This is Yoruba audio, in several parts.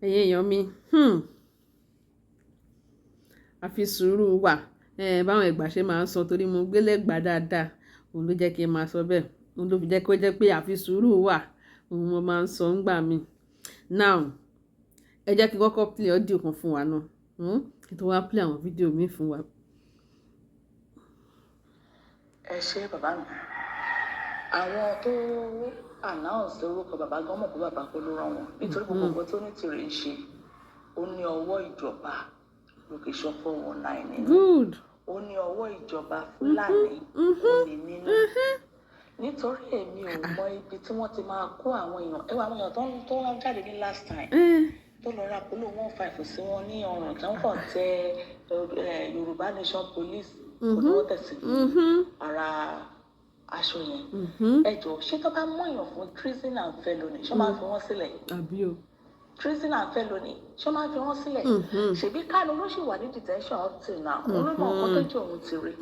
Ẹ̀yin èèyàn mi, àfi sùúrù wà. Báwọn Ẹ̀gbá ṣe máa ń sọ, torí mo gbé l'Ẹ́gbà dáadáa, òun ló jẹ́ kí n máa sọ bẹ́ẹ̀. Òun ló fi jẹ́ kó jẹ́ pé àfi sùúrù wà, òun mo máa ń sọ ńgbà mi. Now, ẹ jẹ́ kí n kọ́kọ́ play audio kan fún wa náà. Kí n tó wá play àwọn fídíò mi fún wa. Ẹ ṣé, bàbá mi. Àwọn tó announce orúkọ bàbá gan mọ̀ pé bàbá kọ́ ló rán wọn, nítorí gbogbo nǹkan tó ní tìrì ń ṣe, ó ní ọwọ́ ìjọba location 419 nínú. Ó ní ọwọ́ ìjọba Fúlàní ó ní nínú, nítorí èmi ò mọ ibi tí wọ́n ti máa kó àwọn èèyàn. Ẹ wá àwọn èèyàn tó ń jáde ní last time, tó lọ ra polo 15 sí wọn ní ọrùn, tí wọ́n kàn tẹ Yorùbá Nation Police kò ní wọ́n tẹ̀sí ara aṣọ yẹn. Ẹ jọ, ṣé tó bá mú èèyàn fún treason and felony, ṣé máa fi wọ́n sílẹ̀? Àbí o? Treason and felony, ṣé máa fi wọ́n sílẹ̀? Ṣèbí Kánú ló ṣì wà ní detention up till now. Òun ló mọ nǹkan tó jẹ́ òun ti rí.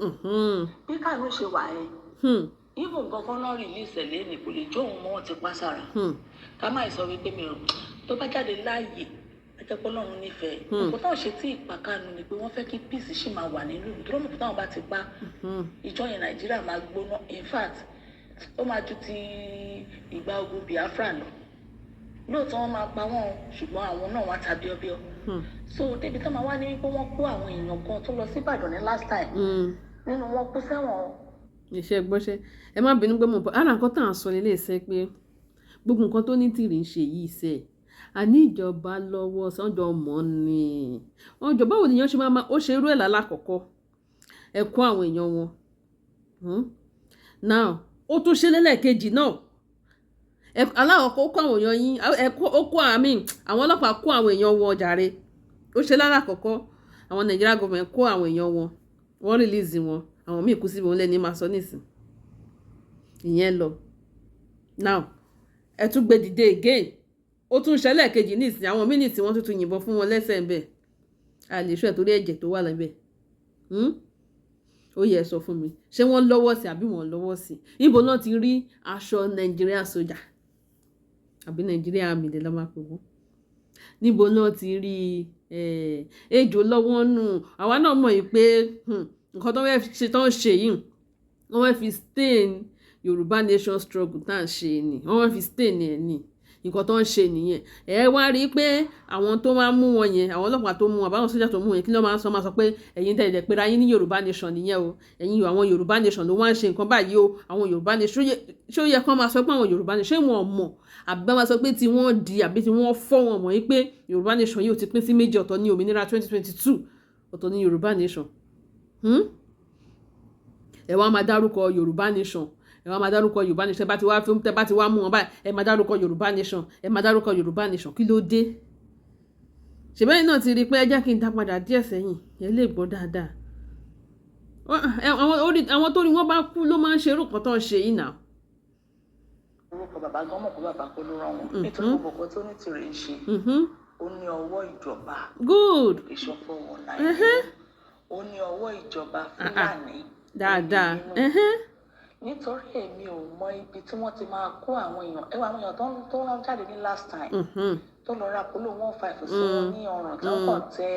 Bí Kánú ṣe wà yẹn, even gangan náà release ẹ̀ lẹ́nìí, kò lè jó òun mọ́, wọn ti pa sára. Ká má sọ wípé mi ò tó bá jáde láàyè, ajẹ́pọ̀ Ọlọ́run nífẹ̀ẹ́. Nǹkan táwọn ṣe tí ìpa Kánú ni pé wọ́n fẹ́ kí peace ṣì máa wà nílùú ìlú tó mọ̀ pé táwọn bá ti pa, ìjọ yẹn Nàìjíríà máa gbóná. In fact, ó máa ju ti ìgbà ogun Biafra lọ. Lóòótọ́ wọ́n máa pa wọ́n o, ṣùgbọ́n àwọn náà wá ta bíọ́bíọ́. So débi tó máa wá ní wípé wọ́n kó àwọn èèyàn kan tó lọ sí Ìbàdàn ní last time, nínú wọn kú sẹ́wọ̀n. Iṣẹ́ gbọ́ṣẹ́. Ẹ má bínú pé mo bọ̀ ara nǹkan tá à ń sọ nílé iṣẹ́, pé gbogbo nǹkan tó ní tìrì ń ṣe yìí ṣe àní ìjọba lọ́wọ́ sọ́jọ́ mọ́ ni wọ́n jọ. Báwo nìyẹn ṣe máa ó ṣe irú ẹ̀ lálákọ̀ọ́kọ́? Ẹ kó àwọn èèyàn wọn. Now, ó tún ṣe lẹ́lẹ́kejì náà. Aláwọ̀kọ́, ó kó àwọn èèyàn yín, ó kó àmì àwọn ọlọ́pàá, kó àwọn èèyàn wọn jàre. Ó ṣe lálákọ̀ọ́kọ́, àwọn Nigeria government kó àwọn èèyàn wọn, wọ́n release wọn, àwọn míì kú síbi wọn lẹ́ni máa sọ nísìn. Ìyẹn lọ. Now, ẹ tún gbé dìde again, ó tún ṣẹlẹ̀ kejì nísìn, àwọn míì tí wọ́n tún tún yìnbọn fún wọn lẹ́sẹ̀ ń bẹ̀. A lè ṣọ́ ẹ̀ torí ẹ̀jẹ̀ tó wà lábẹ́. Ó yẹ sọ fún mi, ṣé wọ́n lọ́wọ́ sí àbí wọ́n lọ́wọ́ sí? Níbo náà ti rí aṣọ Nàìjíríà sójà àbí Nàìjíríà army lè lọ́ máa pè wọ́n? Níbo náà ti rí ejò lọ́wọ́ nù? Àwa náà mọ̀ yìí pé nǹkan tó fẹ́ ṣe, tó ń ṣe yìí, wọ́n fẹ́ fi stain Yorùbá nation struggle tá à ń ṣe ni. Wọ́n fẹ́ fi stain ẹ̀ ni. Nǹkan tó ń ṣe nìyẹn. Ẹ wá rí i pé àwọn tó máa ń mú wọn yẹn, àwọn ọlọ́pàá tó mú wọn àbáwọn sójà tó mú wọn yẹn, kí ló máa ń sọ? Máa sọ pé ẹ̀yin tẹ̀lé pé ra yín ní Yorùbá nation nìyẹn o, ẹ̀yin àwọn Yorùbá nation ló wá ń ṣe nǹkan báyìí o. Àwọn Yorùbá nation, ṣó yẹ kó máa sọ pé àwọn Yorùbá nation, ṣé wọn mọ̀? Àbí máa sọ pé tí wọ́n di àbí tí wọ́n fọ́ wọn mọ̀ yín pé Yorùbá nation yìí ò ti pín sí méjì? Ọ̀tọ̀ ní òmìnira 2022, ọ̀tọ̀ ní Yorùbá nation. Ẹ wá máa dárúkọ Yorùbá nation, ẹ wá máa dárúkọ Yorùbá nation. Ẹ bá ti wá fún, tẹ bá ti wá mú wọn báyìí, ẹ máa dárúkọ Yorùbá nation, ẹ máa dárúkọ Yorùbá nation. Kí ló dé? Ṣèbẹ́yìn náà ti rí i pé ẹ jẹ́ kí n dá padà díẹ̀ sẹ́yìn, ẹ lè gbọ́ dáadáa. Àwọn tó ní wọ́n bá kú ló máa ń ṣe irú nǹkan tó ń ṣe yìí náà. Orúkọ bàbá gan mọ̀ pé bàbá kọ́ ló rán wọn, nítorí gbogbo nǹkan tó ní tìrì ń ṣe, ó ní ọwọ́ ìjọba location 419 nínú. Ó ní ọwọ́ ìjọba Fúlàní ó ní nínú, nítorí èmi ò mọ ibi tí wọ́n ti máa kó àwọn èèyàn. Ẹ wá àwọn èèyàn tó ń jáde ní last time, tó lọ ra polo 15 sí wọn ní ọrùn, tí wọ́n kàn tẹ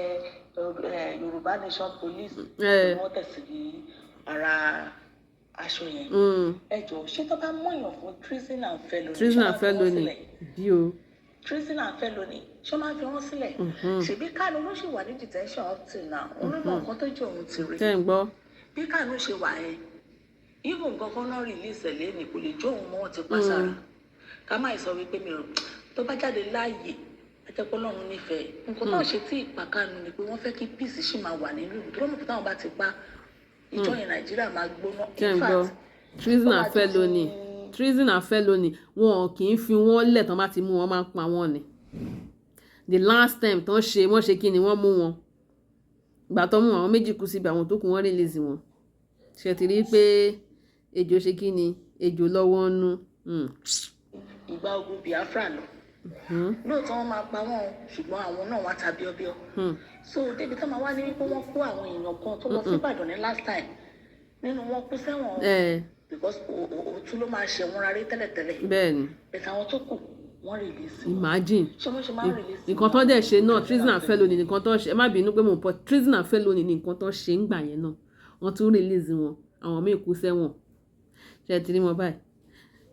Yorùbá Nation Police ni wọ́n tẹ̀ sí ara aṣọ yẹn. Ẹ jọ, ṣé tó bá mú èèyàn fún treason and felony, treason ṣé and máa fi wọ́n felony sílẹ̀? Bí o? Treason and felony, ṣé máa fi wọ́n sílẹ̀? Ṣèbí Kánú ló ṣì wà ní detention up till now. Òun ló mọ nǹkan tó jẹ́ òun ti rí. Tẹ́ ń gbọ́. Bí Kánú ṣe wà yẹn, even gangan náà release ẹ̀ lẹ́nìí, kò lè jó òun mọ́, wọn ti pa sára. Ká má sọ wípé mi ò tó bá jáde láàyè, ajẹ́pọ̀ Ọlọ́run nífẹ̀ẹ́. Nǹkan tó ń ṣe tí ìpa Kánú ni pé wọ́n fẹ́ kí peace ṣì máa wà nílùú ìlú tó mọ̀ pé táwọn bá ti pa, ìjọ yẹn Nàìjíríà máa gbóná. Tẹ́ In ń gbọ́. fact, Treason ó and máa ju felony, treason and felony, wọn kì í fi wọ́n lẹ̀. Tán bá ti mú wọn, máa ń pa wọ́n ni. The last time tán ṣe, wọ́n ṣe kí ni? Wọ́n mú wọn, ìgbà tó mú àwọn méjì kú síbi, àwọn tó kù wọ́n release wọn. Ṣe ti rí i pé ejò ṣe kí ni? Ejò lọ́wọ́ nú. Ìgbà ogun Biafra lọ. Lóòótọ́ wọ́n máa pa wọ́n o, ṣùgbọ́n àwọn náà wá ta bíọ́bíọ́. So débi tó máa wá ní wípé wọ́n kó àwọn èèyàn kan tó lọ sí Ìbàdàn ní last time, nínú wọn kú sẹ́wọ̀n, because òtún ló máa ṣẹ̀wọ̀n rárí tẹ́lẹ̀tẹ́lẹ̀. Bẹ́ẹ̀ ni. Bẹ̀tẹ̀ àwọn tó kù Wọ́n release wọn. Imagine. Ṣé wọ́n ṣe máa ń release? Nǹkan tó dẹ̀ ṣe náà, treason and felony nǹkan tó ṣe. Ẹ má bínú pé mò ń pọ̀. Treason and felony ní nǹkan tó ṣe ń gbà yẹn náà. Wọ́n tún release wọn, àwọn míì kú sẹ́wọ̀n. Ṣe ti rí wọn báyìí?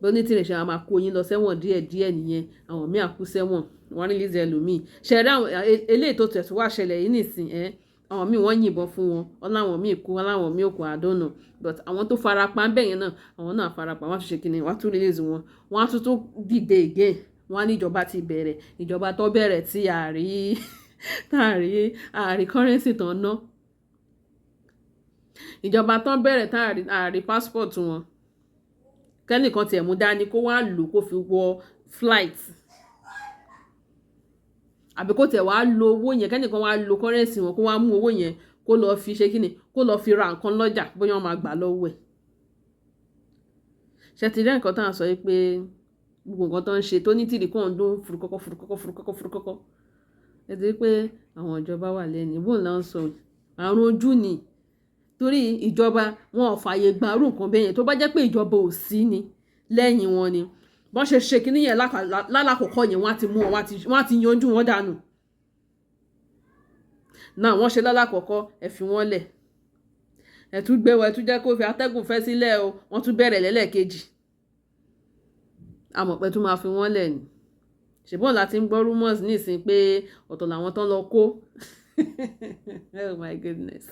Bí Onítìrì ṣe máa kó yín lọ sẹ́wọ̀n díẹ̀ díẹ̀ nìyẹn. Àwọn míì á kú sẹ́wọ̀n, wọ́n release ẹlòmíì. Ṣe rí àwọn eléyìí tó tẹ̀ tó wá ṣẹlẹ̀ yìí nìsín ẹ́, àwọn míì wọ́n yìnbọn fún wọn, wọ́n láwọn míì kú, wọ́n láwọn míì ò kú, I don't know. But àwọn tó farapa ń bẹ̀ yẹn náà, àwọn náà farapa, wọ́n á tún ṣe kíni, wọ́n á tún release wọn, wọ́n á tún tún dìde again. Wọ́n á ní ìjọba ti bẹ̀rẹ̀. Ìjọba tó bẹ̀rẹ̀ tí àrí tá àrí currency tán ná, ìjọba tó bẹ̀rẹ̀ tá àrí passport wọn, kẹ́nìkan tiẹ̀ mú dání kó wá lò kó fi wọ flight, àbí kó tiẹ̀ wá lo owó yẹn, kẹ́nìkan wá lo currency wọn, kó wá mú owó yẹn, kó lọ fi ṣe kíni, kó lọ fi ra nǹkan lọ́jà, bóyá wọ́n máa gbà lọ́wọ́ ẹ̀. Ṣe ti rí nǹkan tá à ń sọ yìí pé gbogbo nǹkan tó ń ṣe tó ní tìrì kàn ń dún furukọ́kọ́ furukọ́kọ́ furukọ́kọ́ furukọ́kọ́? Ẹ ti rí pé àwọn ìjọba wà lẹ́nu bóun là ń sọ àrùn ojú ni, torí ìjọba wọn ò fààyè gba irú nǹkan bẹ́ẹ̀ yẹn. Tó bá jẹ́ pé ìjọba ò sí ni lẹ́yìn wọn ni, bọ́n ṣe ṣe kíní yẹn lálàkọ̀kọ́ yẹn, wọ́n á ti mú wọn, wọ́n á ti yanjú wọn dànù náà. Wọ́n ṣe lálàkọ̀kọ́, ẹ fi wọ́n lẹ̀, ẹ tún gbé wọn, ẹ tún jẹ́ kó fi atẹ́gùn fẹ́ sílẹ̀ o. Wọ́n tún bẹ̀rẹ̀ lẹ́lẹ́kejì, àmọ̀ pé tún máa fi wọ́n lẹ̀ ni. Ṣùgbọ́n láti ń gbọ́ rumors nísìn pé ọ̀tọ̀ làwọn tán lọ kó. Oh my goodness!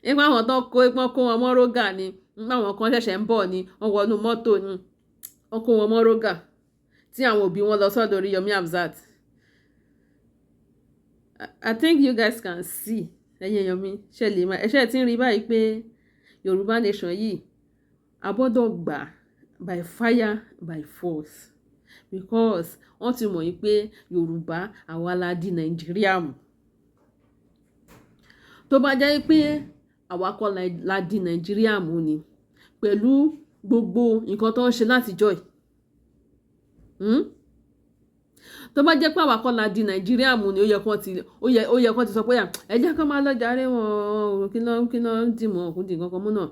Nípa àwọn tán kó, ipọ́n kó wọn mọ́ rógà ni. Nípa àwọn kan ṣẹ̀ṣẹ̀ ń bọ̀ ni, wọ́n wọnú mọ́tò ni, wọ́n kó wọn mọ́ rógà tí àwọn òbí wọn lọ sọ́dọ̀ Oríyọmí Hamzat. I think you guys can see. Ẹ̀yin èèyàn mi, ṣe lè máa ẹ̀ṣẹ̀ tí ń rí báyìí pé Yorùbá nation yìí, a gbọ́dọ̀ gbà by fire by force, because wọ́n ti mọ̀ yìí pé Yorùbá, àwa la di Nàìjíríà mú. Tó bá jẹ́ pé àwa kọ́ la di Nàìjíríà mú ni, pẹ̀lú gbogbo nǹkan tó ń ṣe látijọ́ yìí, Tó bá jẹ́ pé àwa kọ́ la di Nàìjíríà mú ni, ó yẹ kán ti sọ pé ẹ jẹ́ kán máa lọ jàre wọn, kí ló ń dì mọ́ òkú dì nǹkan kan mú náà,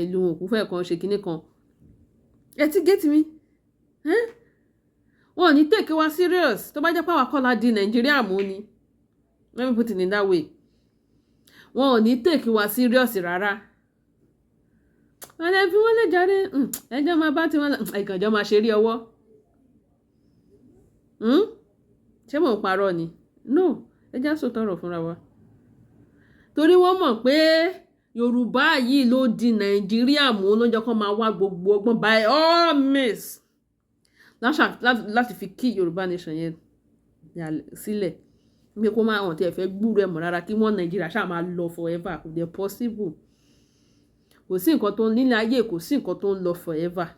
ìlú òkú fẹ́ kan ṣe kinní kan. Ẹ ti get mi? Wọn ò ní take wa serious. Tó bá jẹ́ pé àwa kọ́ la di Nàìjíríà mú ni, let me put it in that way, wọn ò ní take wa serious rárá. Ẹ fi wọ́n lè jàre, ẹjọ́ máa bá tiwọn lọ, ìkànjọ́ máa ṣe rí ọwọ́. Ṣé mò ń parọ́ ni? No, ẹ já sọ tọrọ fúnra wa, torí wọ́n mọ̀ pé Yorùbá yìí ló di Nàìjíríà mú, ló jẹ́ kó máa wá gbogbo ọgbọ́n by all means láti fi kí Yorùbá nation yẹn sílẹ̀, pé kó máa hàn tí ẹ fẹ́ gbúrò ẹ̀ mọ̀ rárá, kí wọ́n Nàìjíríà ṣáà máa lọ forever. Kò dẹ̀ possible. Kò sí nǹkan tó nílé ayé, kò sí nǹkan tó ń lọ forever.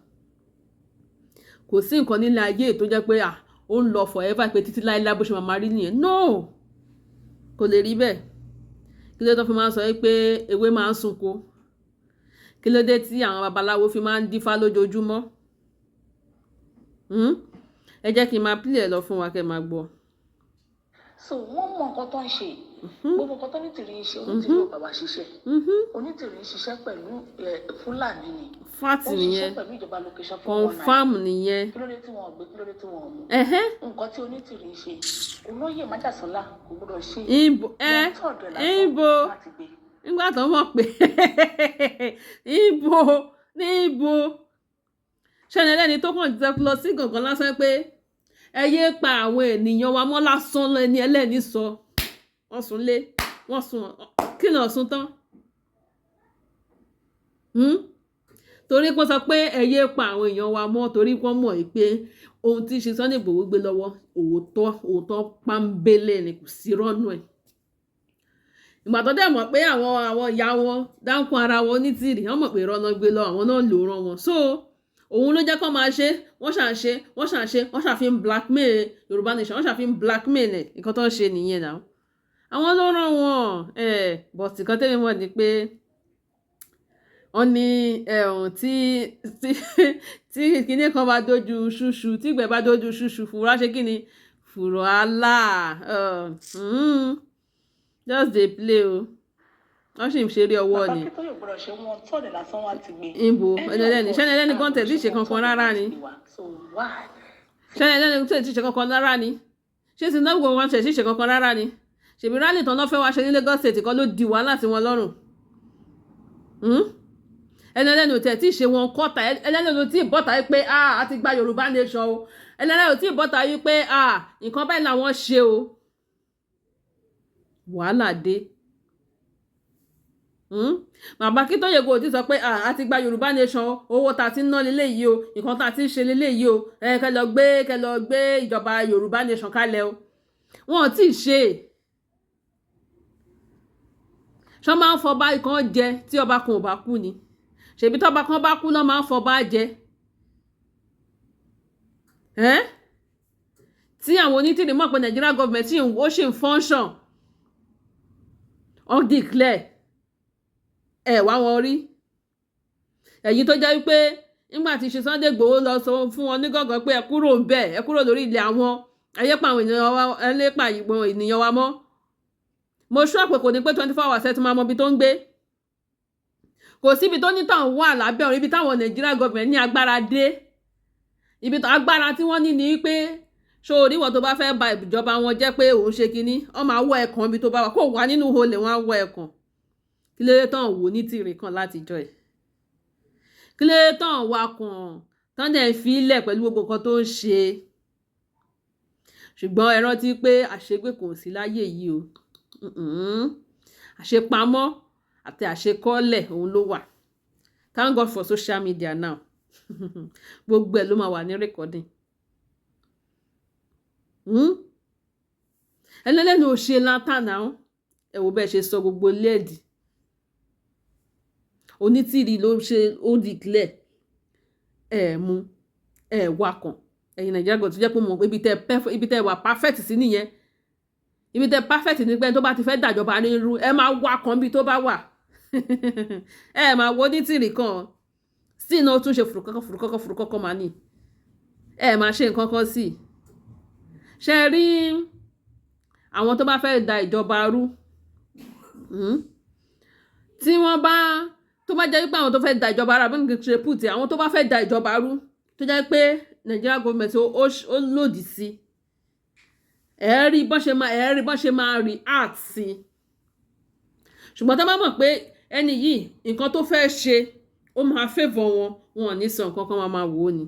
Kò sí nǹkan nílé ayé tó jẹ́ pé à ó ń lọ forever, pé títí láéláé bó ṣe máa máa rí nìyẹn. No, kò lè rí bẹ́ẹ̀. Kí ló tó fi máa ń sọ pé ewé máa ń sunko? Kí ló dé tí àwọn babaláwo fi máa ń dífá lójoojúmọ́? Ẹ jẹ́ kí n máa play ẹ̀ lọ fún wa kẹ́ máa gbọ́. So wọ́n mọ nǹkan tó ń ṣe. Gbogbo nǹkan tó Onítìrí ń ṣe, Onítìrí ò bá wa ṣiṣẹ́. Onítìrí ń ṣiṣẹ́ pẹ̀lú Fúlàní ni. Fact Ó ń ṣiṣẹ́ nìyẹn. pẹ̀lú ìjọba location 419. Confam nìyẹn. Kí ló dé tí wọn ò gbé? Kí ló dé tí wọn ò mú? Nǹkan tí Onítìrí ń ṣe, olóyè májàsọ́lá kò gbọdọ̀ ṣe. Ibo ẹ Wọ́n tọ̀dọ̀ ẹ̀ lásán ibo láti gbé. Nígbà tó mọ̀ pé ibo ní ibo ṣẹlẹ̀ lẹ́ni tó kàn jẹ́ lọ sí gàngán lásán pé ẹ yéé pa àwọn ènìyàn wa mọ́ lásán, lẹ́ni ẹlẹ́ni sọ wọ́n sùn lé wọ́n sùn kí náà sùn tán. Torí pé wọ́n sọ pé ẹ yéé pa àwọn èèyàn wa mọ́, torí wọ́n mọ̀ pé ohun tí ṣe Sunday Igboho gbé lọ́wọ́, òótọ́ òótọ́ pọ́nbélé ni, kò sí rọ́nù ẹ̀. Ìgbà tó dẹ̀ mọ̀ pé àwọn ìyá wọn dáńkún ara wọn ní tìrì, wọ́n mọ̀ pé rọ́nà gbé lọ, àwọn náà lò rán wọn. So òun ló jẹ́ kó máa ṣe, wọ́n ṣà ń ṣe, wọ́n ṣà ń ṣe, wọ́n ṣàfi ń blackmail Yorùbá nation, wọ́n ṣàfi ń blackmail ẹ̀. Nǹkan tó ń ṣe nìyẹn náà, àwọn ló rán wọn ẹ̀. But nǹkan tẹ́mi mọ̀ ni pé wọ́n ní ẹ̀hún tí kinní kan bá dojú ṣúṣu, tí ìgbẹ́ bá dojú ṣúṣu, fùrọ̀ á ṣe kí ni? Fùrọ̀ àlà. Just dey play o. Wọ́n sì ń ṣeré ọwọ́ Bàbá ni. Akíntóyè gbọ́dọ̀ ṣe, wọn tọ̀dọ̀ lásán wá ti gbé. Ibo ẹni ẹlẹ́ni, ṣẹ́ni ẹlẹ́ni gan tẹ̀ tí ì ṣe kankan rárá ni. So why? Ṣé ẹlẹ́ni tó ti ṣe kankan rárá ni? Ṣé Tinubu wọn ṣe ṣe kankan rárá ni? Ṣèbí rally tán lọ́ fẹ́ wá ṣe ní Lagos State kan ló di wàhálà sí wọn lọ́rùn. Ẹni ẹlẹ́ni ò tẹ̀ tí ì ṣe wọn kọ́ta. Ẹlẹ́ni ò tí ì bọ́ta yìí pé, "Ah, a ti gba Yorùbá nation o." Ẹlẹ́ni ò tí ì bọ́ta yìí pé, "Ah, nǹkan báyìí làwọn ṣe o." Wàhálà dé. Bàbá Akíntóyè kò tí sọ pé, "Ah, a ti gba Yorùbá nation o, owó ta ti ń ná leléyìí o, nǹkan tá a ti ń ṣe leléyìí o, ẹ kẹ́ lọ gbé ìjọba Yorùbá nation kalẹ̀ o." Wọn ò tí ì ṣe é. Ṣọ́ máa ń fọba kan jẹ tí ọba kan ò bá kú ni? Ṣèbí tọ́ba kan bá kú náà máa ń fọba jẹ ẹ́. Tí àwọn Onítìrì mọ̀ pé Nigeria government ó ṣì ń function, ó declare ẹ̀ wá wọn rí. Èyí tó jẹ́ wípé nígbà tí ṣe Sunday Igboho lọ sọ fún wọn ní gángan pé ẹ kúrò ń bẹ̀, ẹ kúrò lórí ilẹ̀ àwọn, ẹ yé pa àwọn ènìyàn wa, ẹ lé pa ìgbọ̀n ènìyàn wa mọ́. Mo ṣọ́ pé kò ní pé 24 hours ẹ ti máa mọ ibi tó ń gbé. Kò síbi tó ní tàn wà lábẹ́ ọ̀run. Ibi táwọn Nigeria government ní agbára dé, ibi agbára tí wọ́n ní ni pé ṣó orí wọn tó bá fẹ́ ba ìjọba wọn jẹ́ pé òun ṣe kinní, wọ́n máa wọ ẹ̀kan ibi tó bá wà, kó wà nínú olè, wọn á wọ ẹ̀kan. Kí ló dé tán wò Onítìrì kan látijọ́ ẹ̀? Kí ló dé tán wà kàn tán dẹ̀ ń fi ilẹ̀ pẹ̀lú gbogbo nǹkan tó ń ṣe? Ṣùgbọ́n ẹ rántí pé àṣegbè kò sí láyé yìí o. Àṣepamọ́ àti àṣekọ́lẹ̀ òun ló wà. Thank God for social media now. Gbogbo ẹ̀ ló máa wà ní recording. Ẹlẹ́lẹ́nu ò ṣe látànà. Ẹ wo bẹ́ẹ̀ ṣe sọ gbogbo lẹ́ẹ̀dì. Onítìrì ló ṣe ó declare ẹ̀ mú ẹ̀ wakàn. Ẹ̀yin Nàìjíríà gbọ́dọ̀ tó jẹ́ pé mo ibi tẹ́ wà perfect sí nìyẹn. Ibi tẹ́ perfect ní pé tó bá ti fẹ́ dàjọba ní irú, ẹ máa wakàn bí tó bá wà. Ẹ máa wo Onítìrì kan sí iná, ó tún ṣe fùrùkọ́kọ́ fùrùkọ́kọ́ fùrùkọ́kọ́ máa ní ẹ máa ṣe nǹkan kan sí. Ṣe rí àwọn tó bá fẹ́ da ìjọba rú, Tí wọ́n bá tó bá jẹ́ pé àwọn tó fẹ́ da ìjọba rú, àbí nǹkan ṣe put, àwọn tó bá fẹ́ da ìjọba rú tó jẹ́ pé Nigeria government ó lòdì sí, ẹ rí bọ́n ṣe máa react sí. Ṣùgbọ́n tó bá mọ̀ pé ẹni yìí, nǹkan tó fẹ́ ṣe, ó máa favour wọn, wọn ò ní sọ nǹkan kan, máa wò ó ni.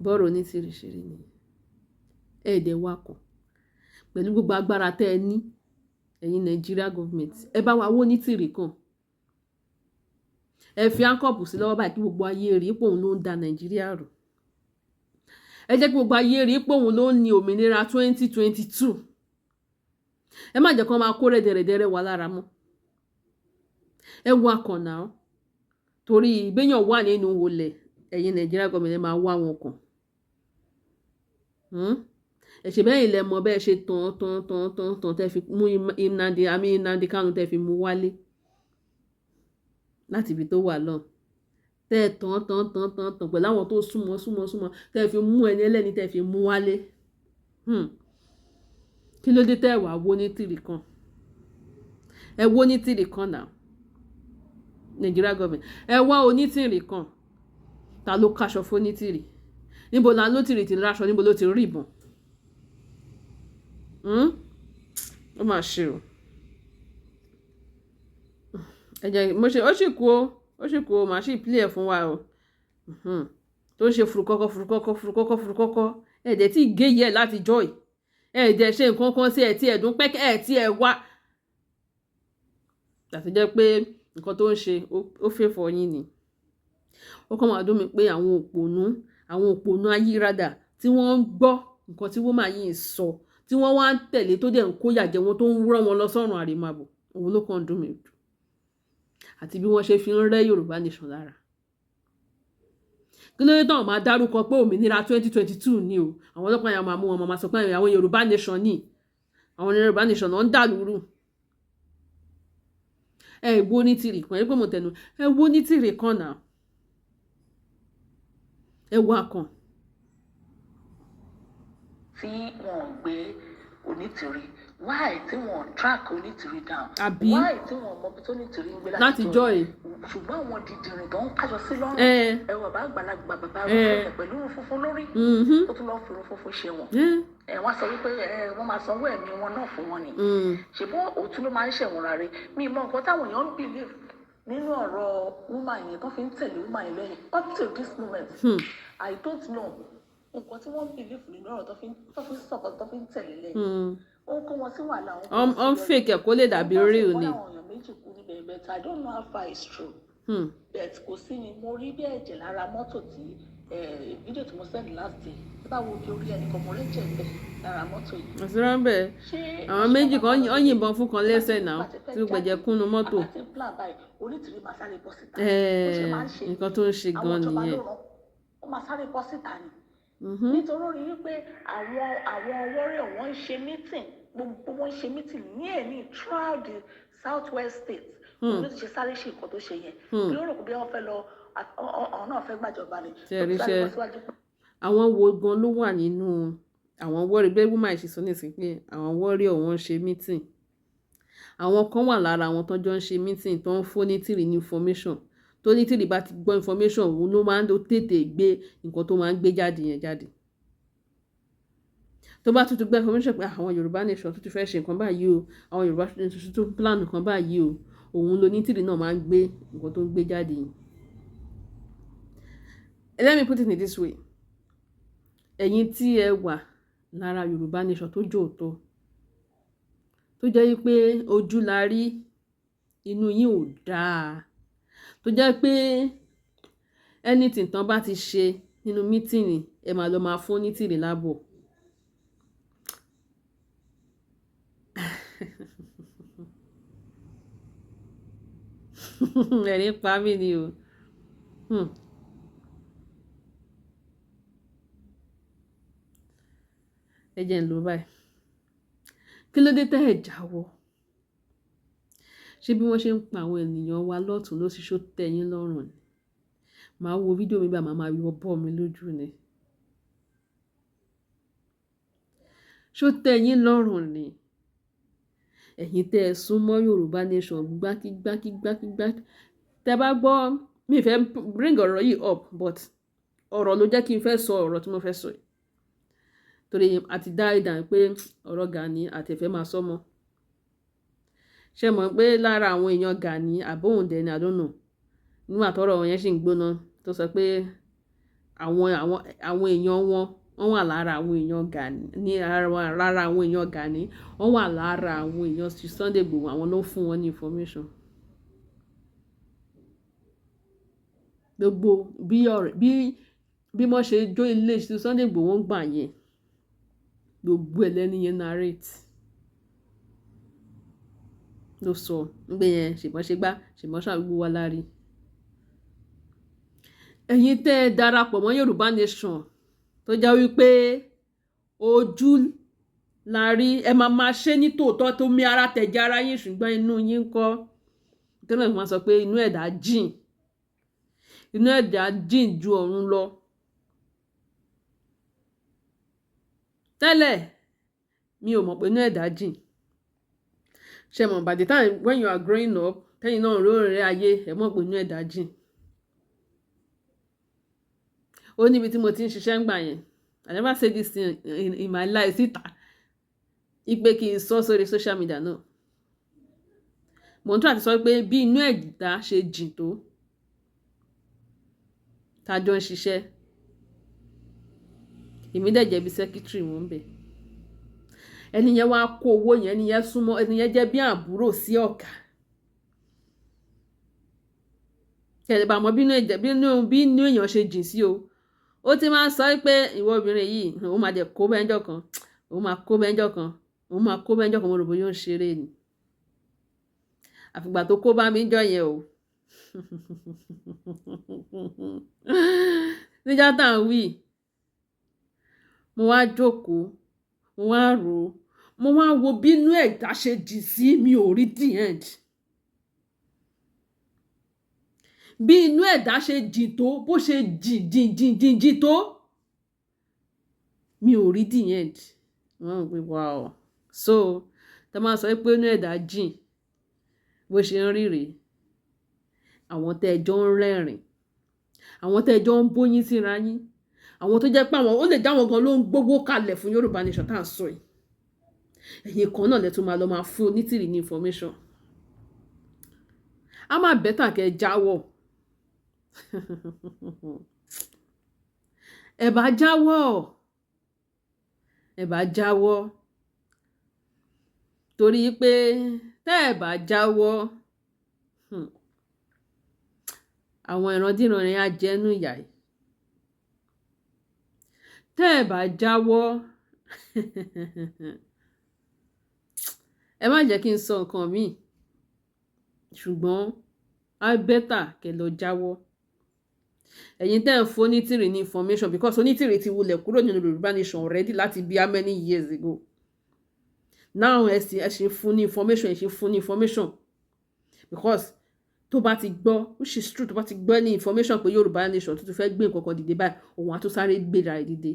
Bọ́rọ̀ Onítìrì ṣeré nìyẹn. Ẹ̀ẹ́dẹ̀ wakọ̀ pẹ̀lú gbogbo agbára tẹ́ ẹ ní, ẹ̀yin Nigeria government, ẹ bá wa wó Onítìrì kan, ẹ fi handcuff sí lọ́wọ́ báyìí kí gbogbo ayé rí pé òun ló ń da Nàìjíríà rú. Ẹ jẹ́ kí gbogbo ayé rí pé òun ló ń ní òmìnira 2022. Ẹ má jẹ́ kó máa kó rẹ̀dẹ̀rẹ̀dẹ̀rẹ̀ wà lára mọ́. Ẹ wá kàn náà, torí ìgbéyàn wà nínú wọlé. Ẹ̀yin Nàìjíríà government, máa wá wọn kàn. Ẹ ṣe bẹ́ẹ̀ ilẹ̀ mọ̀ bẹ́ẹ̀ ṣe tán tán tán tán tán tẹ́ fi mú Nnamdi àmì Nnamdi Kanu, tẹ́ fi mú wálé láti ibi tó wà lọ́n, tẹ́ ẹ tán tán tán tán tán pẹ̀lú àwọn tó súnmọ́ súnmọ́ súnmọ́, tẹ́ fi mú ẹni ẹlẹ́ni, tẹ́ fi mú wálé. Kí ló dé tẹ́ ẹ wá wó Onítìrì kan? Ẹ wó Onítìrì kan náà. Nigeria government, ẹ wá Onítìrì kan. Ta ló káṣọ fún Onítìrì? Níbo la lótìrì ti ráṣọ? Níbo ló ti rí ìbọn? Ó mà ṣe o. Ẹ jẹ́ mo ṣe, ó sì kú o, ó sì kú o. Màá sì play ẹ̀ fún wa o. Tó ń ṣe furukọ́kọ́ furukọ́kọ́ furukọ́kọ́ furukọ́kọ́. Ẹ̀ dẹ̀ tí gé yẹ láti joy, ẹ̀ dẹ̀ ṣe nǹkan kan sí ẹ̀ tí ẹ̀ dún pẹ́kẹ́ ẹ̀ tí ẹ̀ wá àti jẹ́ pé nǹkan tó ń ṣe ó fẹ́ yín ni. Ó kàn máa dùn mí pé àwọn òpònú ayírádà tí wọ́n ń gbọ́ nǹkan tí woman yìí ń sọ, tí wọ́n wá ń tẹ̀lé, tó dẹ̀ ń kóyà jẹ wọn, tó ń rán wọn lọ sọ́run àrèmábọ̀, òun ló kàn dùn mí jù, àti bí wọ́n ṣe fi ń rẹ́ Yorùbá nation lára. Kí ló dé tán máa dárúkọ pé òmìnira 2022 ni o? Àwọn ọlọ́pàá yẹn máa mú wọn, máa sọ pé àwọn Yorùbá nation ni, àwọn Yorùbá nation náà ń dà lúrú. Ẹ wo Onítìrì kan, ẹ pé mo tẹnu, ẹ wo Onítìrì kan náà, ẹ wá kan. Tí wọn ò gbé Onítìrí? Why tí wọ́n track Onítìrí down? Àbí? Why tí wọ́n mọ ibi tó Onítìrí ń gbé láti jọ́ jọ́ ẹ̀. Ṣùgbọ́n àwọn dìdìrìn tó ń kájọ sí lọ́rùn, ẹ ẹ wọ bàbá àgbàlagbà, bàbá arúgbó pẹ̀lú irun funfun lórí, tó tún lọ́ọ́ fi irun funfun ṣe wọn. Ẹ wọ́n sọ wípé ẹ wọ́n máa sanwó ẹ̀mí wọn náà fún wọn ni. Ṣùgbọ́n òtún ló máa ń ṣẹ̀wọ̀n rárẹ̀. Mi mọ nǹkan táwọn èèyàn ń believe nínú ọ̀rọ̀ woman yẹn tó fi ń tẹ̀lé woman yẹn lẹ́yìn up till this moment. I don't know nǹkan tí wọ́n ń believe nínú ọ̀rọ̀ tó fi ń sọ̀kọ̀, tó fi ń tẹ̀lé lẹ́yìn. Ó ń kó wọn sí wàhálà. Ọ̀n fake ẹ̀ kó lè dàbí real ni. Wọ́n àwọn èèyàn méjì kú níbẹ̀, but I don't know how far it's true. But kò sí ni mo rí bí ẹ̀jẹ̀ lára mọ́tò tí fídíò tí mo send last day, tí bá wo bí orí ẹnìkan, mo rí ẹ̀jẹ̀ bẹ́ẹ̀ lára mọ́tò yìí. Àṣírà ń bẹ̀. Ṣé Àwọn méjì kan wọ́n yìnbọn fún kan lẹ́sẹ̀ náà tí ó gbẹ̀jẹ̀ kúnnu mọ́tò. Àbá tí ń plan báyìí, Onítìrí máa sáré bọ́ síta. Bó ṣe máa ń ṣe Nǹkan tó ń ṣe àwọn gan ìjọba nìyẹn. ló rán, ó máa sáré bọ́ síta ni, nítorí ó rí wípé àwọn warrior, wọ́n ń ṣe meeting, gbogbo wọn ń ṣe meeting ní ẹ̀ní throughout the South West states. Òun ló ti ṣe sáré ṣe nǹkan tó ṣe yẹn. Bí ó rò pé bí wọ́n fẹ́ lọ, àwọn náà fẹ́ gbàjọba ni. Ṣé ẹ Tó rí ti sáré iṣẹ́? bọ́ síwájú pé Àwọn wo gan ló wà nínú àwọn warrior? Bí woman ṣe sọ nísìnyí pé àwọn warrior, wọ́n ń ṣe meeting, àwọn kan wà lára àwọn tó jọ ń ṣe meeting, tó ń fún Onítìrì ní information. Tó Onítìrì bá ti gbọ́ information, òun ló máa ń tètè gbé nǹkan tó máa ń gbé jáde yẹn jáde. Tó bá tún ti gbọ́ information pé àwọn Yorùbá nation tó ti fẹ́ ṣe nǹkan báyìí o, àwọn Yorùbá nation tó plan nǹkan báyìí o, òun ló Onítìrì náà máa ń gbé nǹkan tó ń gbé jáde yẹn. Let me put it in this way: ẹ̀yin tí ẹ wà lára Yorùbá nation tó jòótọ́, tó jẹ́ wípé ojú la rí, inú yín ò dáa, tó jẹ́ pé anything tán bá ti ṣe nínú meeting, ẹ máa lọ máa fún Onítìrì lábọ̀. Ẹ̀rín pa mí ni o. Ẹ jẹ́ n lò báyìí. Kí ló dé tẹ́ ẹ jáwọ́? Ṣé bí wọ́n ṣe ń pa àwọn ènìyàn wa lọ́tùn lósì, ṣó tẹ́ yín lọ́rùn ni? Màá wo fídíò mi bá màá máa yọ bọ́ mi lójú ni. Ṣó tẹ́ yín lọ́rùn ni? Ẹ̀yin tẹ́ ẹ sún mọ́ Yorùbá nation gbákí gbákí gbákí gbákí. Tẹ́ bá gbọ́, mi fẹ́ bring ọ̀rọ̀ yìí up, but ọ̀rọ̀ ló jẹ́ kí n fẹ́ sọ ọ̀rọ̀ tí mo fẹ́ sọ yìí. Torí a ti dá ìdá pé ọ̀rọ̀ Gani àti ẹ̀fẹ́ máa sọ mọ́. Ṣé mọ̀ pé lára àwọn èèyàn Gani àbóhùn dẹ̀ ni, I don't know. Nígbà tọ́rọ̀ yẹn sì ń gbóná, tó sọ pé àwọn èèyàn wọn, wọ́n wà lára àwọn èèyàn Gani, ní lára àwọn èèyàn Gani, wọ́n wà lára àwọn èèyàn Sunday Igboho, àwọn ló ń fún wọn ní information. Gbogbo bí ọ̀rẹ́, bí wọ́n ṣe jó ilé Sunday Igboho ń gbà yẹn, gbogbo ẹ̀ lẹ́ni yẹn narrate. Ló sọ nígbà yẹn, ṣèbọn ṣe gbá, ṣèbọn ṣàwọn, gbogbo wa lárí. Ẹ̀yin tẹ́ ẹ darapọ̀ mọ́ Yorùbá nation, tó jẹ́ wípé ojú la rí, ẹ máa máa ṣe ní tòótọ́ tó mi ara tẹ̀jẹ̀ ara yín, ṣùgbọ́n inú yín ń kọ́. Nítorí náà wọ́n sọ pé inú ẹ̀dá jìn, inú ẹ̀dá jìn ju ọ̀run lọ. Tẹ́lẹ̀ mi ò mọ̀ pé inú ẹ̀dá jìn. Ṣé mọ̀, by the time when you are growing up, tẹ́yìn náà lóore ayé, ẹ mọ̀ pé inú ẹ̀dá jìn. Ó níbi tí mo ti ń ṣiṣẹ́ ńgbà yẹn. I never say this thing in my life síta. Ipe kí n sọ sórí social media náà. Mo ń try àti sọ pé bí inú ẹ̀dá ṣe jìn tó, tá jọ ń ṣiṣẹ́. Èmi dẹ̀ jẹ́ bí secretary wọn bẹ̀. Ẹni yẹn wá kó owó yẹn, ẹni yẹn súnmọ́, ẹni yẹn jẹ́ bí àbúrò sí ọ̀gá. Kí ẹ lè bá mọ bí inú èèyàn ṣe jìn sí o. Ó ti máa ń sọ pé ìwọ obìnrin yìí, òun máa dẹ̀ kó bẹ́ńjọ́ kan, òun máa kó bẹ́ńjọ́ kan, òun máa kó bẹ́ńjọ́ kan. Mo rò bóyá ó ń ṣeré ni. Àfìgbà tó kó bá mi jọ yẹn o. Níjọ́ tá ń wí, mo wá jókòó, mo wá rò ó, mo wá wo bí inú ẹ̀dá ṣe jìn sí, mi ò rí the end. Bí inú ẹ̀dá ṣe jìn tó, bó ṣe jìn jìn jìn jìn jìn tó, mi ò rí the end. Wọ́n rò pé wow. So tá máa sọ pé inú ẹ̀dá jìn, bó ṣe ń rí rèé. Àwọn tẹ́ ẹ jọ ń rẹ́rìn, àwọn tẹ́ ẹ jọ ń bóyín síra yín, àwọn tó jẹ́ pé àwọn ó lè dá wọn gan ló ń gbówó kalẹ̀ fún Yorùbá Nation tá à ń sọ yìí, ẹ̀yin kan náà lẹ́tọ́ máa lọ máa fún Onítìrì ní information. A máa better kẹ́ ẹ jáwọ́. Ẹ bá jáwọ́, ẹ bá jáwọ́, torí pé tẹ́ ẹ bá jáwọ́, àwọn ìrandíran yẹn á jẹ́nu ìyà yìí. Tẹ́ ẹ bá jáwọ́, ẹ má jẹ́ kí n sọ nǹkan míì, ṣùgbọ́n á better kẹ́ lọ jáwọ́. Ẹ̀yin tẹ́ ń fún Onítìrì ní information, because Onítìrì ti wulẹ̀ kúrò nínú Yorùbá Nation already láti bí how many years ago now. Ẹ sì fún ní information, ẹ sì fún ní information, because tó bá ti gbọ́, which is true, tó bá ti gbọ́ ní information pé Yorùbá Nation tó ti fẹ́ gbé nǹkan kan dìde báyìí, òun á tún sáré gbéra ẹ̀ dìde.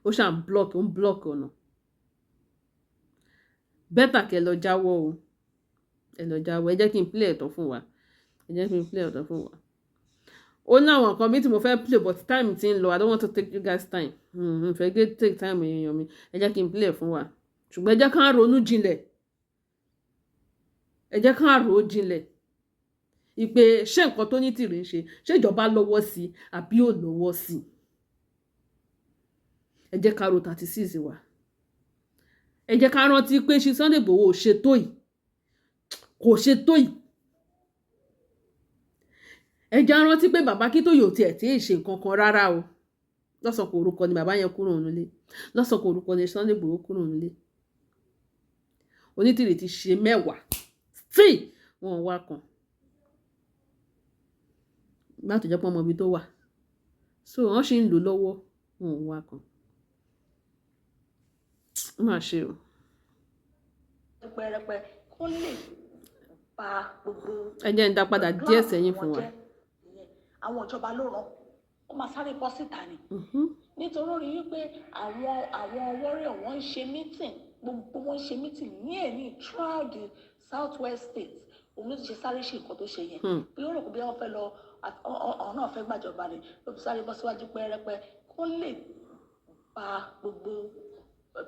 Ó ṣàn block, ó ń block ọ̀nà. Better kẹ́ lọ jáwọ́ o, ẹ lọ jáwọ́. Ẹ jẹ́ kí n play ẹ̀tọ́ fún wa, ẹ jẹ́ kí n play ẹ̀tọ́ fún wa. Ó ní àwọn nǹkan mi tí mo fẹ́ play, but time ti ń lọ. I don't want to take you guys time. N fẹ́ gé take time èèyàn mi. Ẹ jẹ́ kí n play fún wa, ṣùgbọ́n ẹ jẹ́ ká ronú jinlẹ̀, ẹ jẹ́ ká rò ó jinlẹ̀ ìpè ṣé nǹkan tó ní tìrì ń ṣe, ṣé ìjọba lọ́wọ́ sí àbí ò lọ́wọ́ sí? Ẹ jẹ́ ká ro 36 wa. Ẹ jẹ́ ká rántí pé ṣe Sunday Igboho ò ṣe tó yìí, kò ṣe tó yìí. Ẹ jẹ́ rántí pé bàbá Akíntóyè ò tiẹ̀ tí ì ṣe nǹkan kan rárá o. Lọ́sọ̀kọ̀ orúkọ ni bàbá yẹn kúrò nílé, lọ́sọ̀kọ̀ orúkọ ni Sunday Igboho kúrò nílé. Onítìrì ti ṣe mẹ́wàá tí wọ́n wá kan gbá tó jẹ́ pé ọmọ ibi tó wà, so wọ́n ṣì ń lò lọ́wọ́, wọn ò wá kan. Ó mà ṣe o. Pẹrẹpẹ kó lè ba gbogbo Ẹ jẹ́ ń dá padà díẹ̀ sẹ́yìn fún wa. Àwọn ìjọba ló rán ó máa sáré bọ́ síta ni, nítorí ó rí wípé àwọn warrior, wọ́n ń ṣe meeting, gbogbo wọn ń ṣe meeting ní èní throughout the South West states. Òun ló ti ṣe sáré ṣe nǹkan tó ṣe yẹn, bí ó rò pé bí wọ́n fẹ́ lọ, ọ̀hún náà fẹ́ gbàjọba ni, ló fi sáré bọ́ síwájú pẹ́rẹpẹ́ kó lè ba gbogbo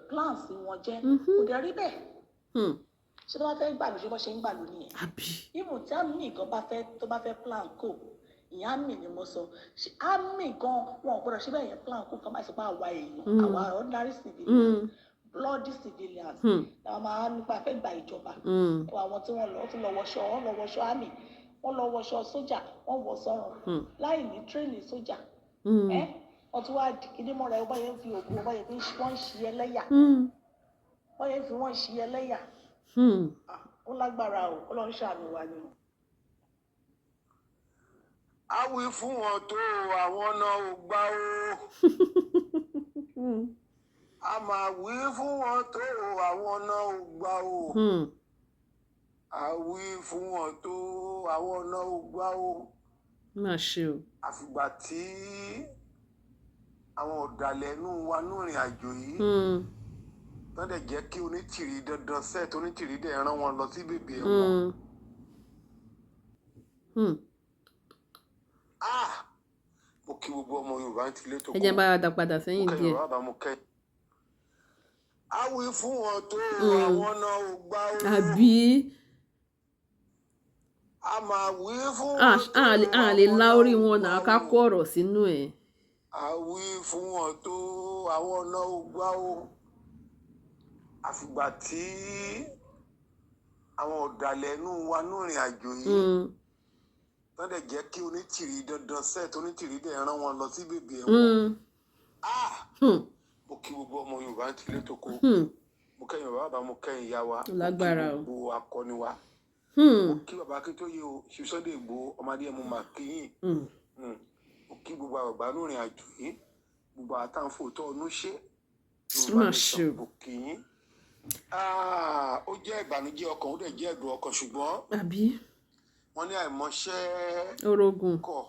plans wọn jẹ́. Kò dẹ̀ rí bẹ́ẹ̀. Ṣé tó bá fẹ́ gbàlú, ṣé bọ́ ṣe ń gbàlú nìyẹn? Àbí? Even tí army gan bá fẹ́, tó bá fẹ́ plan coup, ìyẹn army ni mo sọ, ṣe army gan wọn ò gbọdọ̀ ṣe bẹ́ẹ̀ yẹn plan coup kan máa sọ pé àwa èèyàn, àwa ordinary civilians, bloody civilians, làwọn máa nípa fẹ́ gba ìjọba. Àwọn tí wọ́n lọ, wọ́n tún lọ wọṣọ, wọ́n lọ wọṣọ army, wọ́n lọ wọṣọ sójà, wọ́n wọ̀ sọ́run láì ní training sójà. Ẹ́ wọ́n tún wá di kíní mọ́ra ẹ, wọ́n yẹn fi ògùn, wọ́n yẹn fi wọ́n ń ṣe ẹlẹ́yà, wọ́n yẹn fi wọ́n ṣe ẹlẹ́yà. Ó lágbára o, Ọlọ́run ṣàánú wa ni o. A wí fún wọn tó, àwọn náà ò gbà ó. A máa wí fún wọn tó, àwọn náà ò gbà ó. A wí fún wọn tó, àwọn náà ò gbà ó. Má ṣe o. Àfìgbà tí àwọn ọ̀dàlẹ̀ inú wa nú ìrìn àjò yìí tán dẹ̀ jẹ́ kí Onítìrí dandan sẹ́ẹ̀tì, Onítìrí dẹ̀ rán wọn lọ sí bèbè ẹ̀wọ̀n. Ah, mo kí gbogbo ọmọ Yorùbá ń tilé tó Ẹ jẹ́ bá a dá padà sẹ́yìn mo kẹ́ díẹ̀. Yorùbá bá mo kẹ́. A wí fún wọn tó, àwọn náà ò gbà ó. Àbí? A máa wí fún A wọn tó, a lè àwọn la náà orí ò wọn gbà náà ká ó. kó ọ̀rọ̀ sínú ẹ̀. A wí fún wọn tó, àwọn náà ò gbà ó. Àfìgbà tí àwọn ọ̀dàlẹ̀ inú wa nú ìrìn àjò yìí tán dẹ̀ jẹ́ kí Onítìrí dandan sẹ́ẹ̀tì, Onítìrí dẹ̀ rán wọn lọ sí bèbè ẹ̀wọ̀n. Ah, mo kí gbogbo ọmọ Yorùbá ń tilé tó kó. Mo kẹ́yìn bàbá bá, mo kẹ́yìn ìyá wa, mo kí Lágbára o. gbogbo akọni wa. Kí bàbá Akíntóyè o, ṣe Sunday Igboho ọmọdé, mo mà kí yín. Mo kí gbogbo àgbà nú ìrìn àjò yìí, gbogbo àtàǹfò tó ọdún ṣe Yorùbá Má Nation, ṣe o. mo kí yín. Ah, ó jẹ́ ìbànújẹ́ ọkàn, ó dẹ̀ jẹ́ ẹ̀dùn ọkàn, ṣùgbọ́n Àbí? wọ́n ní àìmọṣẹ́ Orogun. kọ̀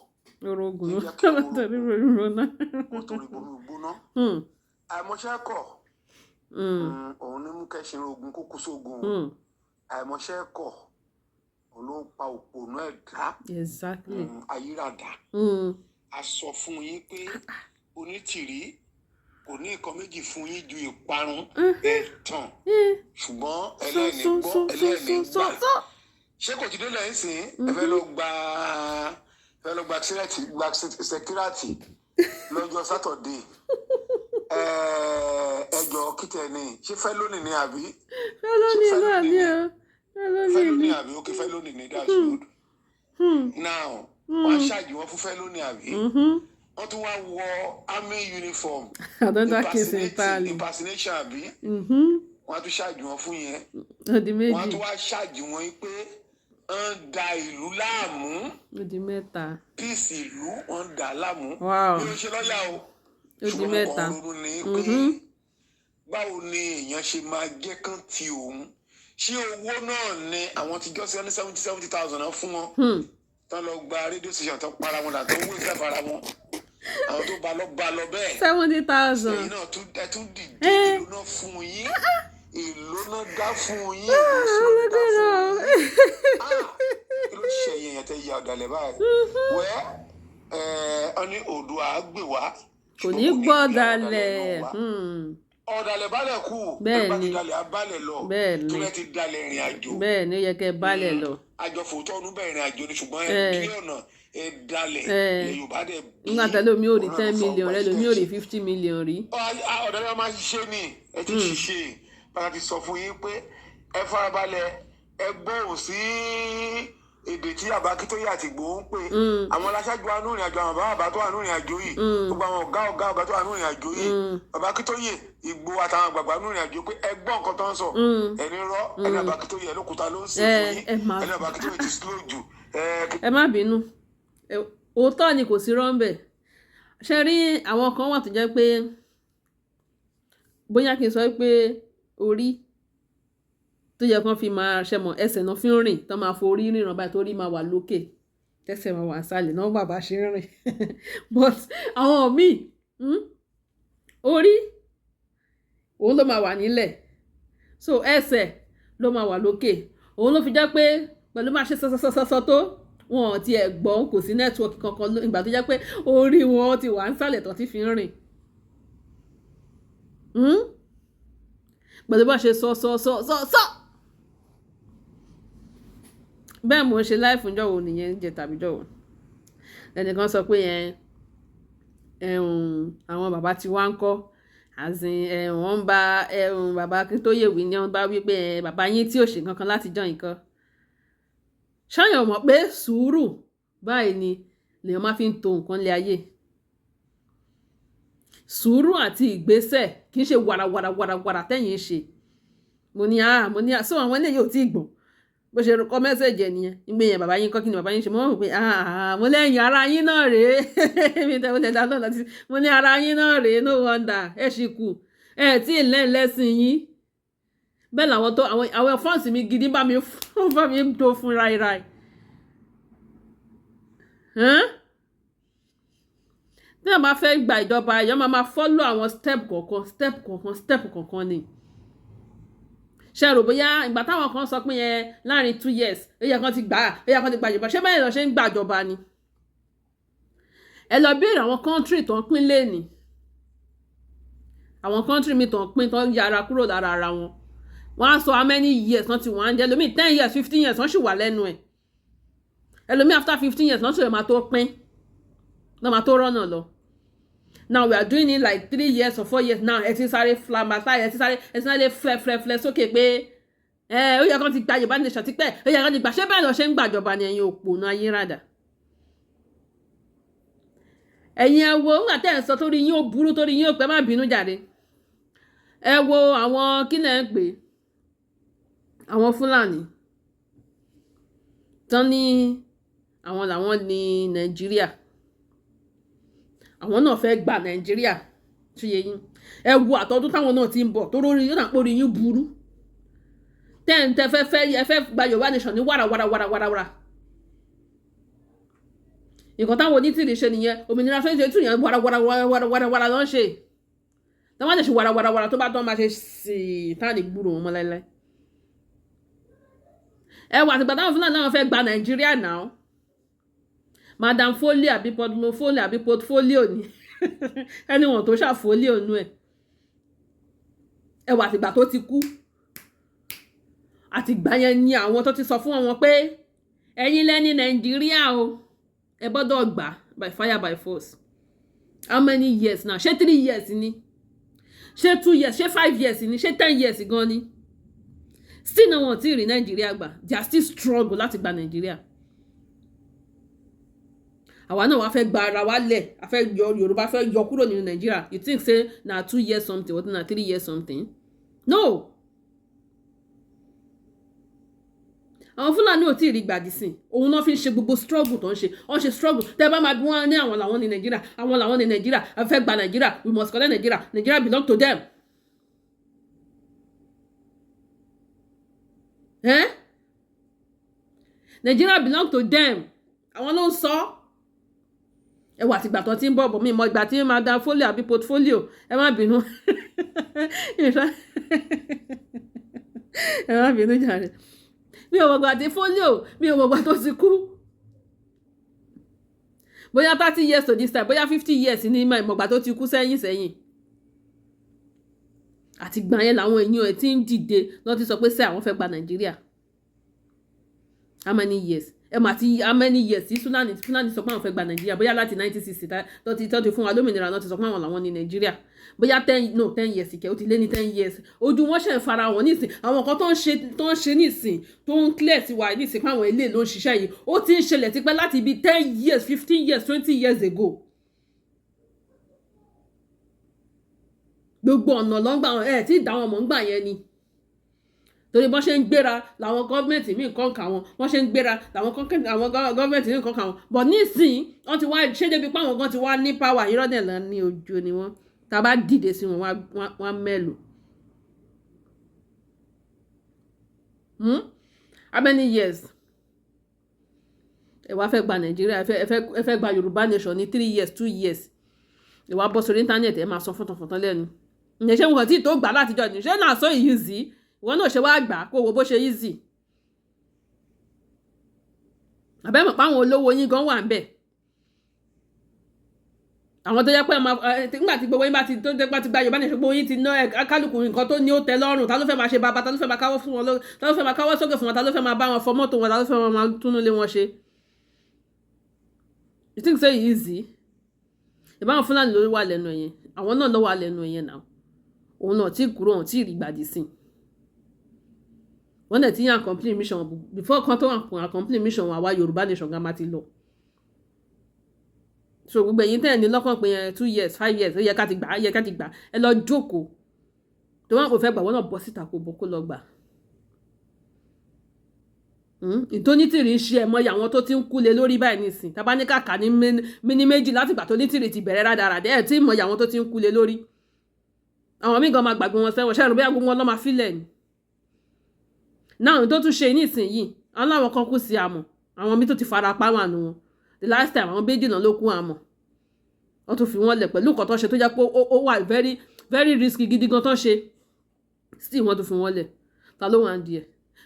Orogun. ní jẹ́ kí Torí orogún ronú. kó torí bomi gbóná. Àìmọṣẹ́ kọ̀. Òun ní mú kẹ́sìn ogun kó kú sógun. Àìmọṣẹ́ kọ̀, òun ló ń pa òpònú ẹ̀dá. Ayírádà. A sọ fún yín pé Onítìrí kò ní nǹkan méjì fún yín ju ìparun, ẹ̀tàn, ṣùgbọ́n ẹlẹ́ni gbọ́, ẹlẹ́ni gbà. Ṣé kò ti délẹ̀ ń sìn? Ẹ fẹ́ lọ gba, ẹ fẹ́ lọ gba sírẹ́tì, gba secretariat lọ́jọ́ Saturday. Ẹ jọ, kíntẹ̀ ni, ṣé fẹ́ lónìí ni àbí? Felony náà ni o. Fẹ́ felony lónìí ni. Àbí? Ok, felony ni, that's good. Now, wọ́n á ṣáàjì wọn fún felony, àbí? Wọ́n tún wá wọ army uniform. Another case entirely. Impersonation, àbí? Wọ́n á tún ṣáàjì wọn fún yẹn. Ó di Wọ́n á méjì. tún wá ṣáàjì wọn pé ń da ìlú láàmú. Ó di mẹ́ta. Peace ìlú, wọ́n ń dà á láàmú. Wow. Bí ó ṣe lọ́yà o, Ó di ṣùgbọ́n mo mẹ́ta. kàn ń ronú ni pé báwo ni èèyàn ṣe máa jẹ́ kán ti òun? Ṣé owó náà ni àwọn ti jọ́sí ní 70,000 náà fún wọn tán lọ gba radio station, tán para wọn, làtọ́ owó ìfẹ́ para wọn, àwọn tó bá lọ bá lọ bẹ́ẹ̀? 70,000. Ẹ̀yin náà tún, ẹ tún dìde. Èlò náà fún yín? Èlò náà dá fún yín? Èlò náà dá fún yín? Ah, kí ló ṣe ẹ̀yin èèyàn tẹ́ ya ọ̀dàlẹ̀ báyìí? Wẹ́ ẹ̀ ọ́ ní Oòduà gbè wá, Kò ní ṣùgbọ́n gbọ́ gbé dalẹ̀. ọ̀dàlẹ̀ wá. Ọ̀dàlẹ̀ balẹ̀ kú. Bẹ́ẹ̀ Ẹ bá ti ni. dalẹ̀, á balẹ̀ lọ. Bẹ́ẹ̀ ni. Tó lẹ́ ti dalẹ̀ ìrìn àjò. Bẹ́ẹ̀ ni, ó yẹ kẹ́ ẹ balẹ̀ lọ. Àjọfòótọ́ ọdún bẹ̀rẹ̀ ìrìn àjò ni, ṣùgbọ́n ẹ dí ọ̀nà, ẹ dalẹ̀. Ilẹ̀ Yorùbá dẹ̀ bí. Nígbà tẹ́lẹ̀ omi ò rí Òun náà ten ló fa million ọgbà rẹ lómi ò rí ṣiṣẹ́. 50 million rí. Ọ̀dàlẹ̀ máa ṣiṣẹ́ ni, ẹ ti ṣiṣẹ́ bàtà ti sọ fún yín pé ẹ farabalẹ̀, ẹ gbóhùn sí èdè tí àbá Akíntóyè àti Ìgbòho ń pè. Àwọn aláṣáájú wa nú ìrìn àjò, àwọn bàbá bàbá tó wà nú ìrìn àjò yìí, gbogbo àwọn ọ̀gá ọ̀gá ọ̀gá tó wà nú ìrìn àjò yìí, bàbá Akíntóyè, Ìgbòho àtàwọn àgbààgbà nú ìrìn àjò, pé ẹ gbọ́ nǹkan tó ń sọ. Ẹni rọ ẹni bàbá Akíntóyè lókùúta ló ń sìn fún yín. Ẹ máa Ẹni bàbá Akíntóyè ti slow jù. Ẹ má bínú. Òótọ́ ni, kò sí rọ́ńbẹ̀. Ṣe rí, àwọn kan wà tó jẹ́ pé bóyá kí n sọ pé orí tó yẹ kán fi máa ṣe mọ̀, ẹsẹ̀ náà fi ń rìn, tán máa forí ríran báyìí, torí máa wà lókè, tẹ́sẹ̀ máa wà sálẹ̀ náà, bàbá ṣe ń rìn. But àwọn míì, orí òun ló máa wà nílẹ̀, so ẹsẹ̀ ló máa wà lókè. Òun ló fi jẹ́ pé pẹ̀lú máa ṣe sọ́sọ́sọ́sọ́ tó, wọn ò tiẹ̀ gbọ́, kò sí network kankan ìgbà tó jẹ́ pé orí wọn ti wà nísàlẹ̀ tó ti fi ń rìn. Pẹ̀lú bá ṣe sọ sọ sọ sọ sọ bẹ́ẹ̀, mo ń ṣe live jọ̀wọ́ nìyẹn jẹ tàbí jọ̀wọ́, ẹnìkan sọ pé yẹn àwọn bàbá tí wá ń kọ́ àzìn, wọ́n ń bá bàbá Akíntóyè wí ní, wọ́n bá wí pé bàbá yín tí ò ṣe nǹkan kan láti jọ nǹkan ṣáyàn mọ̀ pé sùúrù báyìí ni lèèyàn máa fi ń to nǹkan lé ayé. Sùúrù àti ìgbésẹ̀, kì í ṣe wàràwàrà wàràwàrà tẹ́yìn ń ṣe. Mo ní, ah, mo ní so àwọn eléyìí ò tí ì gbọ́n. Bó ṣe kọ message ẹ̀ nìyẹn, ìgbé yẹn, bàbá yín kọ́, kí ni bàbá yín ṣe? Mo rò pé, ah, mo lẹ́yìn ara yín náà rèé. Mi tẹ́ mo lè dá lọ́nà láti mo ní ara yín náà rèé. No wonder ẹ ṣì kù, ẹ tí ì lẹ́yìn lẹ́sìn yín. Bẹ́ẹ̀ làwọn tó àwọn fans mi gidi bá mi fún, bá mi tó fún ráíráí. Tí wọ́n bá fẹ́ gba ìjọba, èèyàn máa máa follow àwọn step kọ̀ọ̀kan, step kọ̀ọ̀kan, step kọ̀ọ̀kan ni. Ṣe rò bóyá ìgbà táwọn kan sọ pé yẹn láàrin 2 years, ó yẹ kán ti gbà á, ó yẹ kán ti gbàjọba, ṣé báyìí lọ ṣe ń gbàjọba ni? Ẹ lọ béèrè àwọn country tó ń pín lẹ́nìí, àwọn country mi tó ń pín, tó ń yára kúrò lára ara wọn, wọ́n á sọ how many years wọ́n ti wọ́n á jẹ́. Ẹlòmíì, 10 years, 15 years, wọ́n sì wà lẹ́nu ẹ̀. Ẹlòmíì, after 15 years wọ́n sì lè máa tó pín, náà máa tó rọ́nà lọ. Now we are doing it like 3 years or 4 years now. Ẹ ti ń sáré flamata, ẹ ti sáré flẹ flẹ flẹ sókè pé ẹ ó yẹ kán ti gba Yorùbá nation tipẹ́, ó yẹ kán ti gbà. Ṣé bẹ́ẹ̀ lọ ṣe ń gbàjọba ni? Ẹ̀yin òpònú ayérádà, ẹ̀yin, ẹ wo ńgbà tẹ́ ẹ̀ ń sọ, torí yín ó burú, torí yín ó pẹ́. Má bínú jàre. Ẹ wo àwọn, kí lẹ̀ ń pè, àwọn Fúlàní tán ní àwọn làwọn ní Nàìjíríà, àwọn náà fẹ́ gba Nàìjíríà. Ṣe yín, ẹ wo àtọ́dún táwọn náà ti ń bọ̀ tó lórí yóò náà pórí yín burú. Tẹ́ ń tẹ́ fẹ́ fẹ́, ẹ fẹ́ gba Yorùbá nation ní wàrà wàrà wàrà wàrà wàrà. Nǹkan táwọn Onítìrì ṣe nìyẹn. Òmìnira 2022 yẹn, wàrà wàrà wàrà wàrà wàrà wàrà ló ń ṣe. Tí wọ́n lè ṣe wàràwàràwàrà tó bá tán, máa ṣe sí i tá ní gbúrò wọn mọ́ láéláé. Ẹ wà, àtìgbà táwọn Fúlàní náà fẹ́ gba Nàìjíríà náà, Madam Folio àbí portfolio àbí portfolio ni ẹni wọn tó ṣàfolio nú ẹ. Ẹ wà, àtìgbà tó ti kú, àtìgbà yẹn ni àwọn tó ti sọ fún wọn pé ẹ̀yin lẹ́ni Nàìjíríà o, ẹ gbọ́dọ̀ gbà by fire by force. How many years now? Ṣé 3 years ni? Ṣé 2 years? Ṣé 5 years ni? Ṣé 10 years gan ni? Still náà, wọn ò tí ì rí Nàìjíríà gbà. They are still struggle láti gba Nàìjíríà. Àwa náà wàá fẹ́ gba ara wa lẹ̀, a fẹ́ yọ, Yorùbá fẹ́ yọ kúrò nínú Nàìjíríà. You think say na 2 years something or na 3 years something? No. Àwọn Fúlàní ò tí ì rí gbàdí sìn. Òun náà fi ń ṣe gbogbo struggle tó ń ṣe. Wọ́n ṣe struggle, tẹ́ bá máa bí wọ́n ní àwọn làwọn ní Nàìjíríà, àwọn làwọn ní Nàìjíríà, a fẹ́ gba Nàìjíríà, we must collect Nàìjíríà, Nàìjíríà belong to them. Eh? Nigeria belong to them. Àwọn ló ń sọ. Ẹ wà, àtìgbà tó ti ń bọ̀ bọ̀ mí mọ ìgbà tí máa da folio àbí portfolio. Ẹ má bínú, ẹ má bínú jàre. Mi ò mọ̀gbà tí folio, mi ò mọ̀gbà tó ti kú. Bóyá 30 years to this time, bóyá 50 years ní ìmọ̀gbà tó ti kú sẹ́yìn sẹ́yìn. Àtìgbà yẹn làwọn èèyàn ẹ̀ ti ń dìde lọ́ọ́ ti sọ pé sẹ́ àwọn fẹ́ gba Nàìjíríà. How many years? Ẹ mà ti how many years tí Fúlàní sọ pé àwọn fẹ́ gba Nàìjíríà? Bóyá láti 1960 tó ti fún wa lómìnira náà ti sọ pé àwọn làwọn ní Nàìjíríà. Bóyá 10, no, 10 years kẹ, ó ti lé ní 10 years. Ojú wọn ṣe ń fara wọn nísìn. Àwọn nǹkan tó ń ṣe nísìn, tó ń clear sí wa nísìn pé àwọn ilé ló ń ṣiṣẹ́ yìí, ó ti ń ṣẹlẹ̀ tipẹ́, láti ibi 10 years, 15 years, 20 years ago. Gbogbo ọ̀nà ló ń gbà ẹ̀ tí ì dá wọn mọ̀ ń gbà yẹn ni, torí bọ́n ṣe ń gbéra làwọn gọ́ọ̀mẹ̀ntì míì kàn kà wọ́n, wọ́n ṣe ń gbéra làwọn gọ́ọ̀mẹ̀ntì míì kàn kà wọ́n. But nísìnyí, wọ́n ti wá ṣé débi pé àwọn gan ti wá ní power. Irọ́ dẹ̀ lọ ní ojú ni wọ́n. Tá a bá dìde sí wọn, wọ́n mẹ́lò. How many years? Ẹ wá fẹ́ gba Nàìjíríà, ẹ fẹ́ gba Yorùbá nation ní 3 years, 2 years. Ẹ wá bọ́ sórí íńtánẹ́ẹ̀tì, ẹ máa sọ fọ́tọ̀fọ́tọ̀ lẹ́nu. Ǹjẹ́ ṣé wọn tí tó gbà látijọ́ ní? Ṣé náà sọ easy? Ìwọ náà ṣe wá gbà kó wo bó ṣe easy. Àbẹ́mọ̀ páwọn olówó yín gan wà ń bẹ̀, àwọn tó jẹ́ pé nígbà tí gbogbo yín bá ti tó jẹ́ pé ti gba Yorùbá nation, gbogbo yín ti ná kálukú nǹkan tó ní ó tẹ́ lọ́rùn. Ta ló fẹ́ máa ṣe bàbá? Ta ló fẹ́ máa káwọ́ fún wọn? Ta ló fẹ́ máa káwọ́ sókè fún wọn? Ta ló fẹ́ máa bá wọn fọ mọ́tò wọn? Ta ló fẹ́ máa túnú lé wọn ṣe? You think say easy? Ìbáwọn Fúlàní ló wà lẹ́nu ẹ̀yẹn, àwọn náà ló wà lẹ́nu ẹ̀yẹn náà. Òun náà tí kúrò, òun tí ì rí gbàdí sí. Wọ́n dẹ̀ ti yàn accomplish mission before kan tó accomplish mission. Àwa Yorùbá nation gan ma ti lọ. So gbogbo ẹ̀yin tẹ́ ẹ̀ ní lọ́kàn pé 2 years, 5 years, ó yẹ ká ti gbà, ó yẹ ká ti gbà, ẹ lọ jókòó. Tó wọn kò fẹ́ gbà, wọ́n náà bọ́ síta, kó bọ́, kó lọ gbà. Ìtónítìrì ń ṣe ẹ̀mọ́ àwọn tó ti ń kú lé lórí báyìí nísìn. Tàbá ní kàkà ní míní méjì látìgbà tó nítìrì ti bẹ̀rẹ̀ rádaràdẹ́, ẹ̀ tí mọ̀ àwọn tó ti ń kú lé lórí. Àwọn míì gan máa gbàgbé wọn sẹ́wọ̀n. Ṣẹ́rù bóyá gbogbo wọn lọ́ máa fílẹ̀ ni náà. Tó tún ṣe nísìnyìí, àwọn làwọn kan kú sí àmọ̀, àwọn míì tó ti fara pa wà nù wọn. The last time, àwọn méjì náà ló kú, àmọ̀ wọ́n tún fi wọ́n lẹ̀ pẹ̀lú nǹkan tó ṣe, tó jẹ́ pé ó wà very very risky gidi gan tó ṣe. Still, wọ́n tún fi wọ́n lẹ̀. Ta ló wà ń di ẹ̀?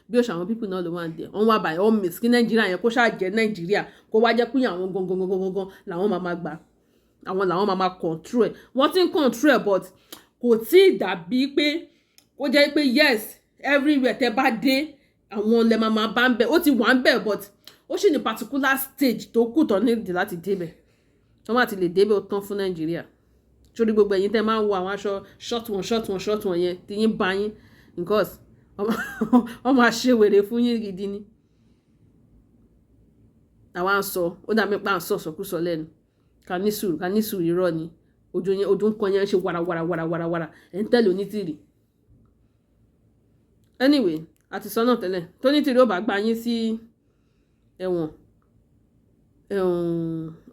Bí ó ṣe àwọn people náà ló wà ń di ẹ̀. Wọ́n wá by all means kí Nàìjíríà yẹn kó ṣáà jẹ́ Nàìjíríà, kó wá jẹ́ pé àwọn gangan gangan gangan làwọn máa máa gbà, àwọn làwọn máa máa control ẹ̀. Wọ́n ti ń control ẹ̀, but kò tí ì dàbí pé kó jẹ́ pé yes, everywhere tẹ́ bá dé, àwọn lẹ máa máa bá ń bẹ̀. Ó ti wà ń bẹ̀, but ó sì ní particular stage tó kù tán nídìí láti débẹ̀. Tó má ti lè débẹ̀, ó tán fún Nàìjíríà. Sórí gbogbo ẹ̀yin tẹ́ máa ń wọ àwọn aṣọ short one, short one, short one yẹn, tí yín bá yín, because wọ́n máa ṣe wèrè fún yín gidi ni. Àwa ń sọ, ó dàbí pé à ń sọ sọkúsọ lẹ́nu. Ká ní sùúrù, ká ní sùúrù. Irọ́ ni. Ojú yẹn, ojú ń kan yẹn, ń ṣe wàrà wàrà wàrà wàrà wàrà. Ẹ̀ ń tẹ̀lé Onítìrì. Anyway, àti sọ náà tẹ́lẹ̀, tónítìrì ó bá gba yín sí ẹ̀wọ̀n,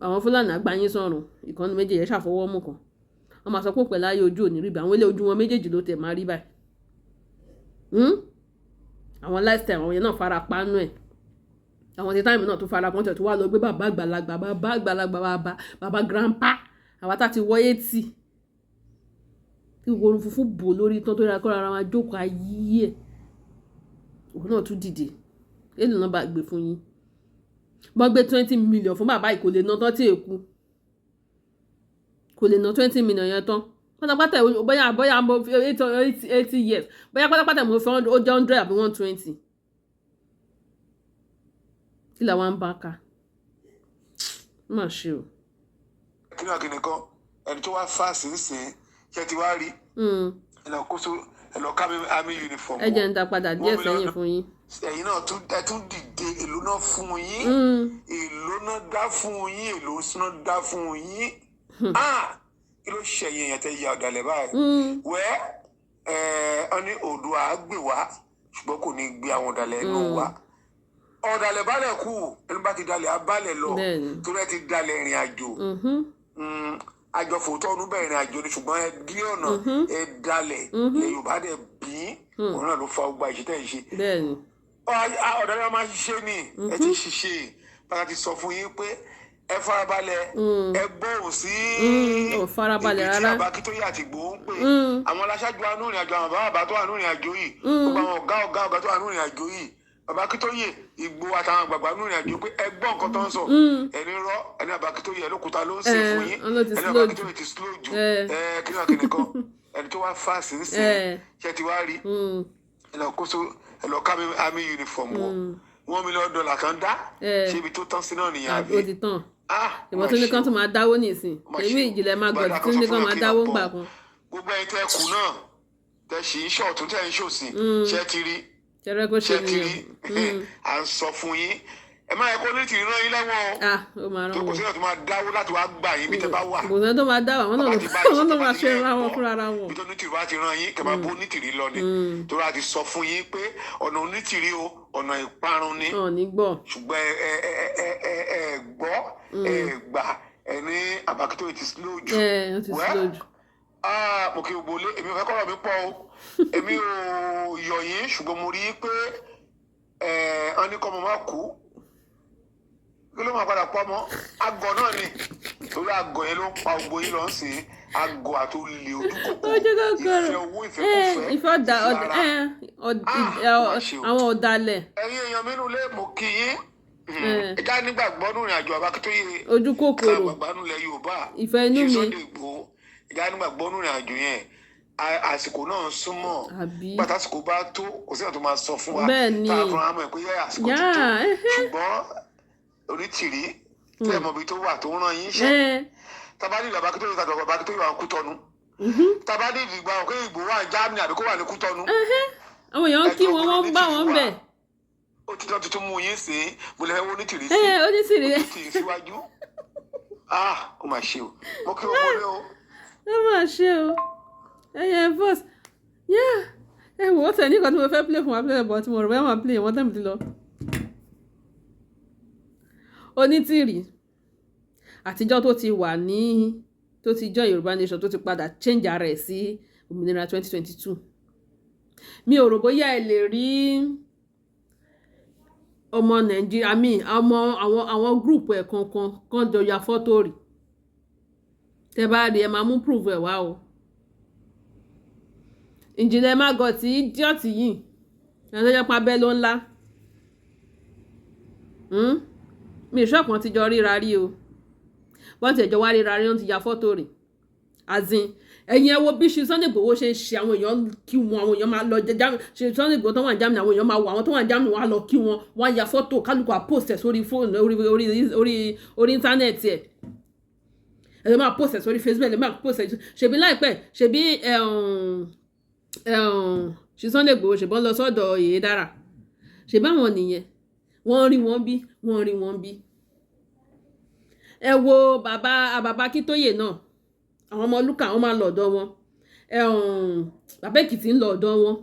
àwọn Fúlàní àgbà yín sọ̀rùn. Ìkànnì méjì yẹn ṣàfọwọ́ mú kan, wọ́n máa sọ pé pẹ̀lú ayé ojú òní rí bí àwọn ilé, ojú wọn méjèèjì ló tẹ̀ máa rí báyìí. Àwọn lifestyle àwọn yẹn náà fara pa nú ẹ̀. Àwọn ti time náà tó fara pọ́n tẹ̀, tó wá lọ gbé bàbá àgbàlagbà, bàbá àgbàlagbà, bàbá bàbá grandpa, àwa tá ti wọ 80. Tí gbogbo orun funfun bò lórí tán, tó yára kó rárá máa jókòó ayé ẹ̀, òun náà tún dìde. Èlò náà bá gbé fún yín? Wọ́n gbé 20 million fún bàbá yìí, kò lè ná tán tí èkú, kò lè ná 20 million yẹn tán pátápátá. Bóyá 80 years, bóyá pátápátá mo fẹ́, ó jẹ́ 100 àbí 120. Kí làwọn ń bá ká má ṣe o. Kí ni àkìnìkan kan ẹni tó wá fàásì ń sìn ṣe ti wá rí? Ẹ lọ kó so, ẹ lọ ká army uniform. Ẹ jẹ́ ń dá padà díẹ̀ sẹ́yìn fún yín. Ẹ̀yin náà tún, ẹ tún dìde. Èlò náà fún yín? Èlò náà dá fún yín? Èlò náà dá fún yín? Ah, kí ló ṣẹ̀yìn èèyàn tẹ́ ya ọ̀dàlẹ̀ báyìí? Wẹ́ ẹ ọ ní Oòduà gbè wá, ṣùgbọ́n kò ní gbé àwọn ọ̀dàlẹ̀ inú wa. Ọ̀dàlẹ̀ balẹ̀ kú, ẹni bá ti dalẹ̀ á balẹ̀ lọ. Torí ẹ ti dalẹ̀ ìrìn àjò. Àjọfòótọ́ ọdún bẹ̀rẹ̀ ìrìn àjò ni, ṣùgbọ́n ẹ dí ọ̀nà, ẹ dalẹ̀. Ilẹ̀ Yorùbá dẹ̀ bí òun náà ló fa gbogbo àìṣe tẹ̀ ń ṣe. Ọ̀dàlẹ̀ máa ṣiṣẹ́ ni ẹ ti ṣiṣẹ́ bàtà ti sọ fún yín pé ẹ farabalẹ̀, ẹ gbóhùn sí Ò farabalẹ̀ ibi tí rárá. Bàbá Akíntóyè àti Ìgbòho ń pè àwọn aláṣáájú wa nínú ìrìn àjò, àwọn bàbá bàbá tó wà nínú ìrìn àjò yìí, gbogbo àwọn ọ̀gá ọ̀gá ọ̀gá tó wà nínú ìrìn àjò yìí, bàbá Akíntóyè, Ìgbòho àtàwọn àgbààgbà nínú ìrìn àjò, pé ẹ gbọ́ nǹkan tó ń sọ. Ẹni rọ ẹni bàbá Akíntóyè ẹ lókùúta ló ń sè fún yín. Ọ̀n ló ti Ẹni slow bàbá jù. Akíntóyè ti slow jù. Ẹ. Ẹ kí ni àkìnìkan kan ẹni tó wá fàásì ń sìn ṣe ti wá rí? Ẹ lọ kó so, ẹ lọ ká army uniform wọ. $1 million kan dá. Ẹ. Ṣé ibi tó tán sí náà nìyẹn? Àbí àbí ó ti tán? Ah, Ìwọ tó ní kán tó máa dáwó nìsín. Má Èmi ṣe o. ìjìnlẹ̀ máa Bàdà gọ̀dì kan tí sọ ní kán fún máa yàn kí dáwó yàn ńgbà bọ̀. kan. Gbogbo ẹ̀yin tẹ́ kù náà, tẹ́ sì ń ṣọ̀tún, tẹ́ ń ṣòsì, ṣé ti rí? Ṣẹrẹ kó ṣe Ṣé ti rí? nìyẹn. À ń sọ fún yín, ẹ má yẹ kó ní tìrí rán yín lẹ́wọ̀n o. Ah, ó máa rán Tó kò wọn. sí náà tó máa dáwó láti wá gbà yín bí tẹ́ bá wà. Kò sẹ́ni tó máa dáwọ́ àwọn náà. Bàbá ti bá Àwọn náà bá máa ti ṣe ní ra wọn ẹ̀gbọ́. fúnra ra wọn. Bí tó nítìrí bá ti rán yín, kẹ́ máa bó nítìrí lọ ni, torí a ti sọ fún yín pé ọ̀nà onítìrí o, ọ̀nà ìparun ni. Wọn ò ní gbọ́. Ṣùgbọ́n ẹ ẹ gbọ́, ẹ gbà, ẹ ní Àbákítóyè ti slow jù. Ẹ ó ti Well, slow jù. Ah, mo kí gbogbo ilé. Èmi ò fẹ́ kọ́rọ̀ mi pọ̀ o, èmi ò yọ̀ yín, ṣùgbọ́n mo rí i pé ẹ ọ́n ní kọ́ mo máa kú, kí ló máa padà pọ̀ mọ́ àgọ̀ náà ni, torí àgọ̀ yẹn ló ń pa gbogbo yín lọ sí àgọ̀ àti olè, ojú kòkòrò, Ojú kòkòrò. ìfẹ́ owó, Ẹ ìfẹ́kùfẹ́, ìfẹ́ ọ̀dà ìfẹ́ ọ̀dà ara. ẹ Ah, má ṣe o. àwọn ọ̀dàlẹ̀. Ẹ̀yin èèyàn mi nínú ilé, mo kí yín. Ẹ. Ẹ já nígbàgbọ́ nínú ìrìn àjò Àbákítóyè Ojú kòkòrò. Àgbàgbà nílẹ̀ Yorùbá, Ìfẹ́ inú ṣe mi. Sunday Igboho, ẹ já nígbàgbọ́ nínú ìrìn àjò yẹn. Àsìkò náà ń súnmọ́. Àbí? Pàtàkì bá tó, kò sí ọ̀nà tó máa sọ fún wa Bẹ́ẹ̀ ni. tá a fúnra mọ̀ pé yẹ àsìkò ti tó. Ṣùgbọ́n onítìrí tẹ́ ẹ̀ mọ̀ ibi tó wà tó ń rán yín ṣẹ́, tábàdì ìlú Àbákítóyè tàbí Àbákítóyè wà ń Kútọ́nù, tábàdì ìgbà òkè Ìgbòho wà ní Germany àbí kó wà ní Kútọ́nù. Àwọn èèyàn ń kí wọn, wọ́n ń bá wọn bẹ̀. Ó ti tán tuntun mú yín sí, mo lè fẹ́ wọ́n onítìrí sí Onítìrí. Onítìrí síwájú. Ah, ó mà ṣe o. Mo kí wọn wọlé o. Ẹ máa ṣe o. Ẹyẹ boss, yeah, ẹ wò ó tẹ̀ ní nǹkan tí mo fẹ́ play fún wa, play, but mo rò bẹ́ẹ̀ máa play wọ́n tẹ̀mí ti lọ. Onítìrì àtijọ́ tó ti wà ní, tó ti join Yorùbá Nation, tó ti padà change ara ẹ̀ sí òmìnira 2022, mi ò rò bóyá ẹ lè rí ọmọ Nàìjíríà mi, ọmọ àwọn group ẹ̀ kankan kan jọ ya fọ́tò rí. Tẹ bá rí, ẹ máa mú proof ẹ̀ wá o. Ìjìnlẹ̀ má gọ̀ tí idiot yìí, ẹni tó jẹ́ pa abẹ́ ló ńlá. Mi ìṣọ́pọ̀n ti jọ ríra rí o. Wọ́n ti ẹ̀jọ̀ wá ríra rí, wọ́n ti ya fọ́tò rí. Azin ẹ̀yin, ẹ wo bí ṣe Sunday Igboho ṣe ń ṣe, àwọn èèyàn kí wọn, àwọn èèyàn máa lọ ṣe Sunday Igboho tó wà ní Germany, àwọn èèyàn máa wọ, àwọn tó wà ní Germany, wọ́n á lọ kí wọn, wọ́n á ya fọ́tò, kálukú á post ẹ̀ sórí fóònù, orí íńtánẹ́ẹ̀tì ẹ̀, ẹ lè máa post ẹ̀ sórí Facebook, ẹ lè máa post ẹ̀. Ṣèbí láìpẹ́, ṣèbí ṣe Sunday Igboho ṣèbọn lọ sọ́dọ̀ Yèyé Dára, ṣèbí àwọn nìyẹn, wọ́n rí wọn bí, wọ́n rí wọn bí. Ẹ wo bàbá Akíntóyè náà, àwọn ọmọ lúkà, wọ́n máa ń lọ ọ̀dọ̀ wọn. Bàbá Èkìtì ń lọ ọ̀dọ̀ wọn,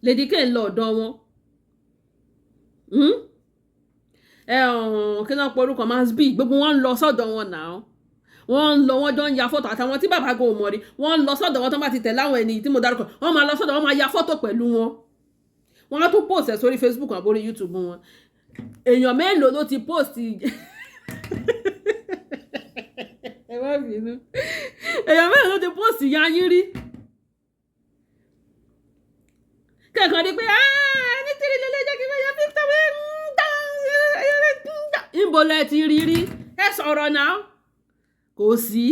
Lady K ń lọ ọ̀dọ̀ wọn. Kí náà pọ̀ orúkọ Masbi, gbogbo wọn ń lọ sọ́dọ̀ wọn náà, wọ́n ń lọ, wọ́n jọ ń ya fọ́tò àtàwọn tí bàbá gan ò mọ̀ rí. Wọ́n ń lọ sọ́dọ̀ wọn, tó bá ti tẹ̀lé àwọn ènìyàn tí mo dárúkọ, wọ́n máa lọ sọ́dọ̀ wọn, máa ya fọ́tò pẹ̀lú wọn, wọ́n á tún post ẹ̀ sórí Facebook àbórí YouTube wọn. Èèyàn mélòó ló ti post? Ẹ má bínú. Èèyàn mélòó ló ti post ya yín rí? Kẹ̀kọ́ ni pé Onítìrí lélẹ̀, jẹ́ kí n bá ya picture mi. Níbo lẹ ti rí rí? Ẹ sọ̀rọ̀ náà. Kò sí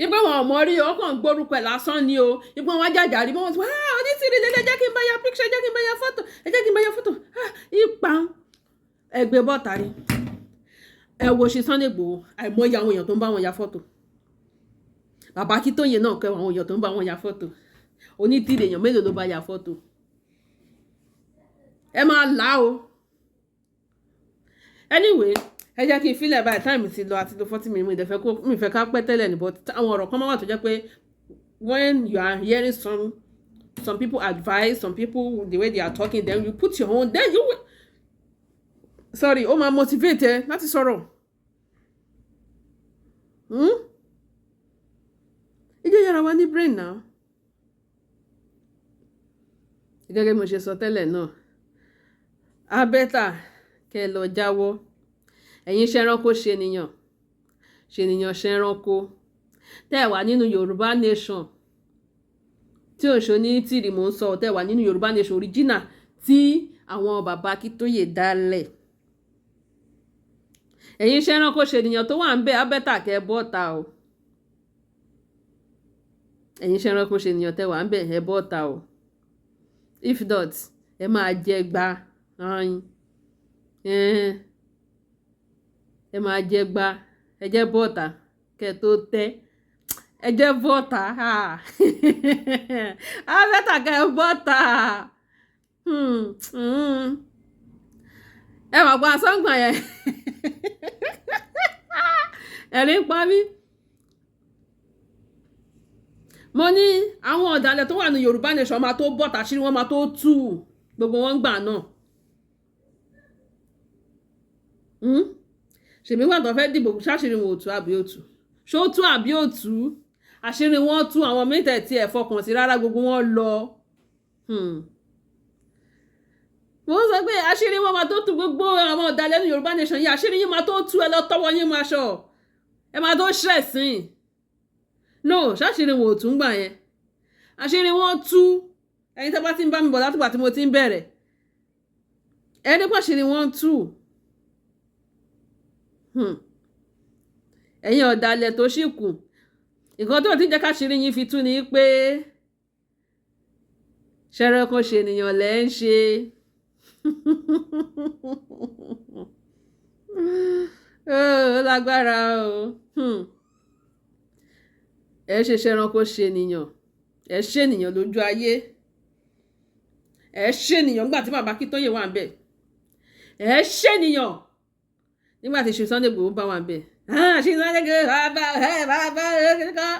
ipò wọn ò mọ rí, ọkàn gbórúkọ ẹ̀ lásán ni o. Ipò wọn jàjà rí wọn, ah, Onítìrí lélẹ̀, jẹ́ kí n bá ya picture, jẹ́ kí n bá ya fọ́tò, ẹ jẹ́ kí n bá ya fọ́tò. Ipa ẹgbẹ́ bọ́ta rí. Ẹ wo ṣe Sunday Igboho, àìmọye àwọn èèyàn tó ń bá wọn ya fọ́tò. Bàbá Akíntóyè náà kẹ́, àwọn èèyàn tó ń bá wọn ya fọ́tò. Onítìrí, èèyàn mélòó ló bá ya fọ́tò? Ẹ máa là o. Anyway, ẹ jẹ́ kí n filẹ̀ báyìí. Time ti lọ àti lo 40 minutes. Mi fẹ́ kó mi fẹ́ ká pẹ́ tẹ́lẹ̀ ní, but àwọn ọ̀rọ̀ kan máa wà tó jẹ́ pé when you are hearing some people advise some people, the way they are talking, then you put your own, then you will, sorry, ó máa motivate ẹ láti sọ̀rọ̀. Ìjẹ́ yàrá wa ní brain now. Gẹ́gẹ́ bí mo ṣe sọ tẹ́lẹ̀ náà, á better kẹ́ ẹ lọ jáwọ́. Ẹ̀yin ṣẹranko ṣènìyàn, ṣènìyàn ṣẹranko, tẹ́ ẹ wà nínú Yorùbá Nation tí ò ṣe Onítìrì mò ń sọ, tẹ́ ẹ wà nínú Yorùbá Nation original tí àwọn bàbá Akíntóyè dálẹ̀, ẹ̀yin ṣẹranko ṣènìyàn tó wà ń bẹ̀, á better kẹ́ ẹ bọ́ta o. Ẹ̀yin ṣẹranko ṣènìyàn tẹ́ wà ń bẹ̀, ẹ bọ́ta o. If not, ẹ máa jẹ gba ọyìn, ẹ máa jẹ gba. Ẹ jẹ́ bọ́ta kẹ́ tó tẹ́. Ẹ jẹ́ bọ́ta, á better kẹ́ ẹ bọ́ta. Ẹ wà gba sọ́ngbọ̀n yẹn, ẹ̀rín pa mí. Mo ní àwọn ọ̀dàlẹ̀ tó wà ní Yorùbá Nation máa tó bọ́ta, ṣírí wọn máa tó tú gbogbo wọn gbà náà. Ṣèbí wà tó fẹ́ dìbò, ṣáṣírí wọn ò tú àbí ò tú? Ṣó tú àbí ò tú? Àṣírí wọn tú. Àwọn mítẹ̀ tí ẹ̀ fọkàn sí rárá, gbogbo wọn lọ. Mo ń sọ pé àṣírí wọn máa tó tú. Gbogbo àwọn ọ̀dàlẹ̀ ní Yorùbá Nation yìí, àṣírí yín máa tó tú. Ẹ lọ tọwọ́ yín máa ṣọ, ẹ máa tó ṣẹ̀sìn no. Ṣáṣírí wọn ò tún gbà yẹn, àṣírí wọn tú. Ẹ̀yin tó bá ti ń bá mi bọ̀ látìgbà tí mo ti ń bẹ̀rẹ̀, ẹni pàṣírí wọn tú. Ẹ̀yin ọ̀dàlẹ̀ tó ṣì kù, nǹkan tó ti jẹ́ káṣírí yín fi tú ni pé ṣẹranko ṣènìyàn lẹ́ ń ṣe. Ó lágbára o. Ẹ ṣe ṣẹranko ṣènìyàn, ẹ ṣènìyàn lójú ayé, ẹ ṣènìyàn nígbà tí bàbá Akíntóyè wà ń bẹ̀, ẹ ṣènìyàn nígbà tí Sunday Igboho bá wà ń bẹ̀. Ṣe Sunday Igboho bàbá ẹ bàbá ẹ kíkọ́.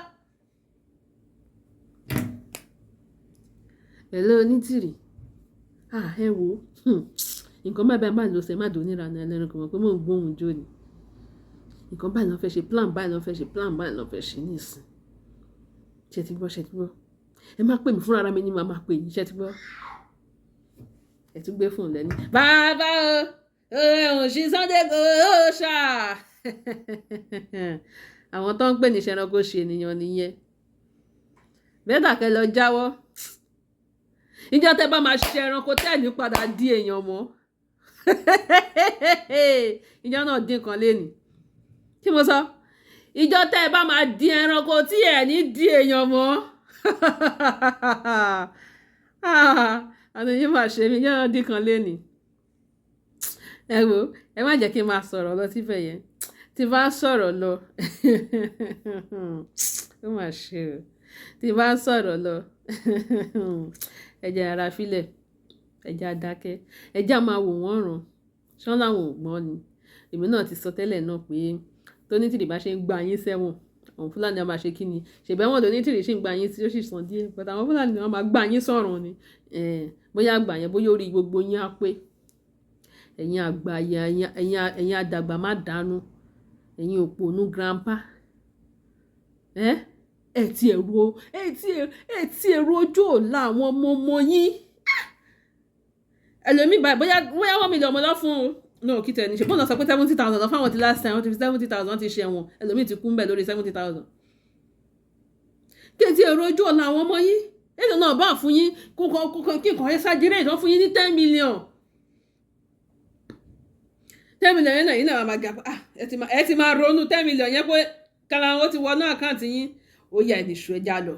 Pẹ̀lú Onítìrì, ẹ wo nǹkan báyìí báyìí báyìí ló ṣe má dùn níranú ẹlẹ́rìn kò mọ̀ pé mò ń gbóhùn jó ni. Nǹkan báyìí ló fẹ́ ṣe, plan báyìí ló fẹ́ ṣe, plan báyìí ló fẹ́ ṣe nísìn. Ṣé ti gbọ́? Ṣé ti gbọ́? Ẹ má pè mí, fúnra ara mi ni màá máa pè yín. Ṣé ti gbọ́? Ẹ tún gbé fóònù lẹ́ni. Bàbá o, ẹ̀hún ṣí Sunday Igboho ṣá. Àwọn tó ń pè ní ṣẹranko ṣe ènìyàn nìyẹn. Better kẹ́ lọ jáwọ́. Ìjọ tẹ́ bá máa ṣe ẹranko tẹ́ ní padà di èèyàn mọ́. Ìjọ náà dín kan léni. Kí mo sọ? Ìjọ tẹ́ ẹ bá máa di ẹranko tí ẹ ní di èèyàn mọ́. Àná yín máa ṣe mí, ìjọ náà dín kan léni. Ẹ wo, ẹ má jẹ́ kí n máa sọ̀rọ̀ lọ síbẹ̀ yẹn. Tí bá sọ̀rọ̀ lọ, ó mà ṣe o. Tí bá sọ̀rọ̀ lọ, ẹ jẹ́ ara fílẹ̀, ẹ jẹ́ a dákẹ́, ẹ jẹ́ a máa wò wọ́n ràn. Ṣé wọ́n láwọn ò gbọ́n ni? Èmi náà ti sọ tẹ́lẹ̀ náà pé tó Onítìrì bá ṣe ń gba yín sẹ́wọ̀n, àwọn Fúlàní a máa ṣe kí ni? Ṣèbí ẹ̀wọ̀n tó Onítìrì ṣì ń gba yín tí ó sì sàn díẹ̀, but àwọn Fúlàní wọ́n máa gba yín sọ̀run ni. Bóyá àgbà yẹn, bóyá orí gbogbo yín á pé. Ẹ̀yin àgbà, ẹ̀yin àdàgbà má dànù. Ẹ̀yin òpònú grandpa. Ẹ ti èrò, ẹ ti èrò ojú ọ̀la àwọn ọmọ ọmọ yín. Ẹlòmíì báyìí, bóyá 1 million lọ fún o. No, kí tẹ̀ ní ṣe. Bọ́ọ̀nà sọ pé 70,000 lọ fáwọn ti last time, wọ́n ti fi 70,000 ti ṣe ẹ̀wọ̀n. Ẹlòmíì ti kú ń bẹ̀ lórí 70,000. Kí ẹ ti èrò ojú ọ̀la àwọn ọmọ yín. Èló náà bá fún yín kó kí nǹkan exaggerate, wọ́n fún yín ní 10 million. 10 million yẹn náà, yín náà máa ga. Ah, ẹ ti máa ronú 10 million yẹn pé kára wọn ti wọnú account yín. Ó yá, ẹ̀ nìṣó, ẹja lọ.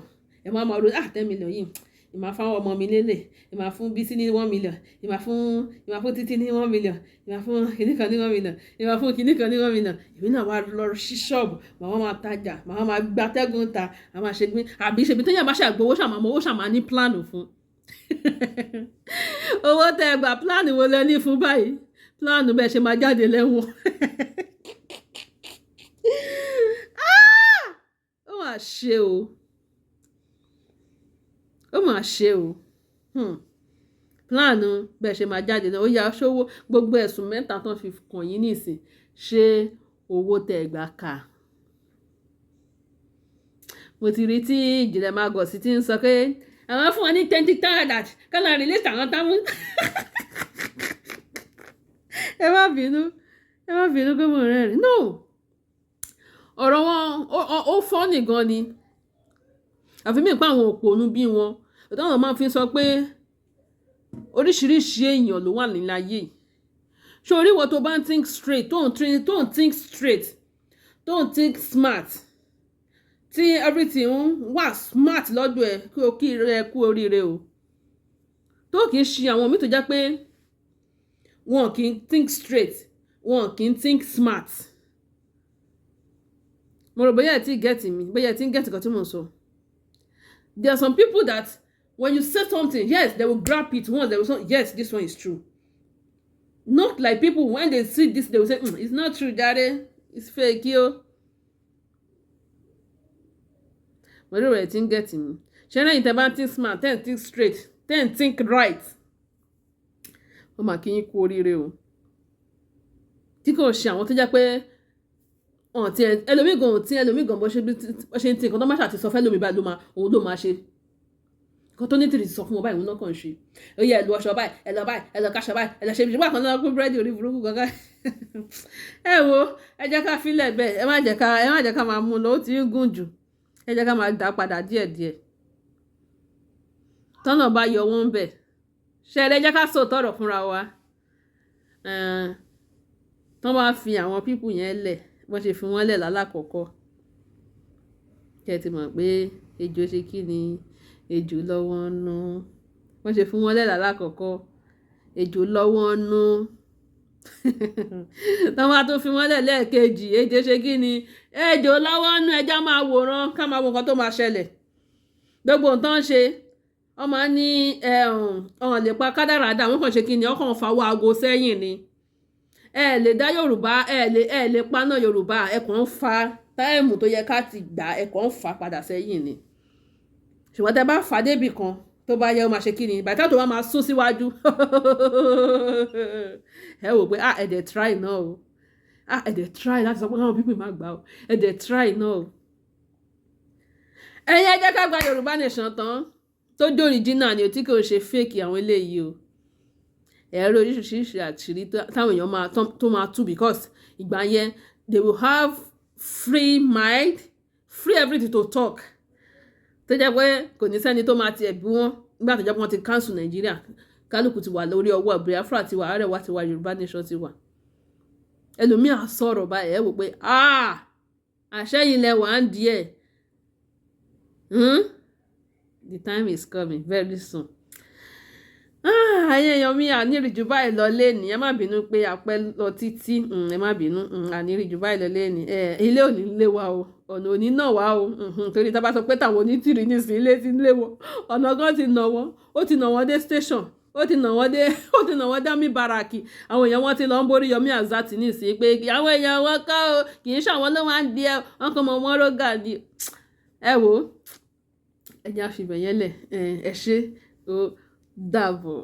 Ẹ máa ronú, ah, 10 million yìí, ìmáa fáwọn ọmọ mi lélẹ̀, ìmáa fún Bísí ní 1 million, ìmáa fún Títí ní 1 million, ìmáa fún kinní kan ní 1 million, ìmáa fún kinní kan ní 1 million. Èmi náà wá lọ sí ṣọ́ọ̀bù, màá máa tajà, màá máa gbatẹ́gùn ta, màá máa ṣe gbé àbí ṣèbí téèyàn bá ṣàgbowó, ṣàmà owó, ṣàmà ní plan fún owó tẹ́ ẹ gbà. Plan wo lẹ ní fún báyìí? Plan bẹ́ẹ̀ ṣe máa jáde lẹ́wọ̀n. Ah! Ó mà ṣe o, ó mà ṣe o. Plan bẹ́ẹ̀ ṣe máa jáde náà, ó yá ṣówó. Gbogbo ẹ̀sùn mẹ́ta tán fi kàn yín nísìn, ṣé owó tẹ́ ẹ gbà ká? Mo ti rí tí Ìjìnlẹ̀ Magos ti ń sọ pé àwọn fún wọn ní 20,000 kọ́nà release àwọn táwọn. Ẹ má bínú, ẹ má bínú pé mo rẹ́rìn. No, ọ̀rọ̀ wọn ó funny gan ni, àfi mí pa àwọn òpònú bí wọn. Táwọn máa fi sọ pé oríṣiríṣi èèyàn ló wà nílẹ̀ ayé yìí. Ṣé orí wọn tó bá ń think straight, tó ń think straight, tó ń think smart, tí everything wà smart lọ́dọ̀ ẹ̀, kí o kí rẹ kú oríire o. Tó kì í ṣe àwọn míì tó jẹ́ pé wọn kì í think straight, wọn kì í think smart. Mo rò bóyá ẹ ti get mi, bóyá ẹ ti ń get nǹkan tí mò ń sọ. There are some people that when you say something, yes, they will grab it once. They will say, "Yes, this one is true." Not like people, when they see this, they will say, "It's not true jare, it's fake yo." Mo rò ẹ ti ń get mi. Ṣé lẹ́yìn tẹ́ bá ń think smart, tẹ́ ń think straight, tẹ́ ń think right, ó mà kí yín kú oríire o. Tí kò ṣe àwọn tó jẹ́ pé ọ̀n tí ẹlòmíì gan, tí ẹlòmíì gan bó ṣe ń tí nǹkan tó má ṣàti sọ fẹ́ lómi báyìí ló máa, òun ló máa ṣe. Nǹkan tó ní tìrì sọ fún wọn báyìí, òun náà kàn ṣe. Ó yẹ ẹ lu ọṣọ báyìí, ẹ lọ báyìí, ẹ lọ káṣọ báyìí, ẹ lọ ṣe ìṣègbà kan náà pín búrẹ́dì orí burúkú gangan. Ẹ wo, ẹ jẹ́ ká filẹ̀ bẹ́ẹ̀. Ẹ má jẹ́ ká máa mú un lọ, ó ti ń gùn jù. Ẹ jẹ́ ká máa dá padà díẹ̀díẹ̀. Tọ́nà bá yọ wọ́n bẹ̀ ṣe, ẹ jẹ́ ká sọ tọ̀rọ̀ fúnra wa. Tọ́ bá fi àwọn people yẹn lẹ̀, wọ́n ṣe fi wọ́n lẹ̀ lálákọ̀ọ́kọ́, kí ẹ ti mọ̀ pé ejò ṣe kí ni, ejò lọ́wọ́ nú. Wọ́n ṣe fún wọn lẹ̀ lálákọ̀ọ́kọ́, ejò lọ́wọ́ nú. Tọ́ bá tún fi wọ́n lẹ̀ lẹ́ẹ̀kejì, ejò ṣe kí ni, ejò lọ́wọ́ nú. Ẹja máa wòran, ká máa wo nǹkan tó máa ṣẹlẹ̀. Gbogbo nǹkan ṣe, wọ́n máa ní ọ̀hún lè pa kádàrá dà. Wọ́n kàn ṣe kí ni, ọkàn fàwọ́ aago sẹ́yìn ni. Ẹ lè dá Yorùbá, ẹ lè paná Yorùbá. Ẹ kàn ń fa time tó yẹ ká ti gbà, ẹ kàn ń fa padà sẹ́yìn ni. Ṣùgbọ́n tẹ bá fà débì kan, tó bá yẹ, ó máa ṣe kí ni, bàtà tó bá máa sún síwájú, ẹ wò pé, ah, ẹ dẹ̀ try náà o, ah, ẹ dẹ̀ try láti sọ pé àwọn people máa gbà o, ẹ dẹ̀ try náà o. Ẹ̀yin, ẹ jẹ́ ká gba Yorùbá nation tán, tó jẹ́ original ni o, tí kò ṣe fake àwọn eléyìí o. Ẹ̀rọ oríṣiríṣi àṣírí táwọn èèyàn máa tó máa tú, because ìgbà yẹn, they will have free mind, free everything to talk, tó jẹ́ pé kò ní sẹ́ni tó máa tiẹ̀ bí wọ́n. Nígbà tó jẹ́ pé wọ́n ti cancel Nàìjíríà, kálukú ti wà lórí ọwọ́, Biafra ti wà, Arewa ti wà, Yorùbá nation ti wà. Ẹlòmíà sọ̀rọ̀ báyìí, ẹ wò pé, ah, àṣẹyìn lẹ wà ń díẹ̀. The time is coming very soon. Ẹ̀yin èèyàn mi, àníríjú báyìí lọ léni. Ẹ má bínú pé a pẹ́ lọ títí. Ẹ má bínú, àníríjú báyìí lọ léni. Ilé ò ní lé wa o, ọ̀nà òní náà wá o, torí tá a bá sọ pé táwọn onítìrì nísìnyí, ilé ti ń lé wọn, ọ̀nà gan ti nà wọ́n, ó ti nà wọ́n dé station, ó ti nà wọ́n dá mi baraki. Àwọn èèyàn wọn ti lọ ń borí Yomi Azati nísìnyí pé àwọn èèyàn wọn kọ́ o, kì í ṣàwọn ló máa ń di ẹ wọn kọ́ mọ wọn rógà ni. Ẹ wò ó, ẹ jẹ́ àfibẹ̀ yẹn lẹ̀. Ẹ ṣé, ó dàbọ̀.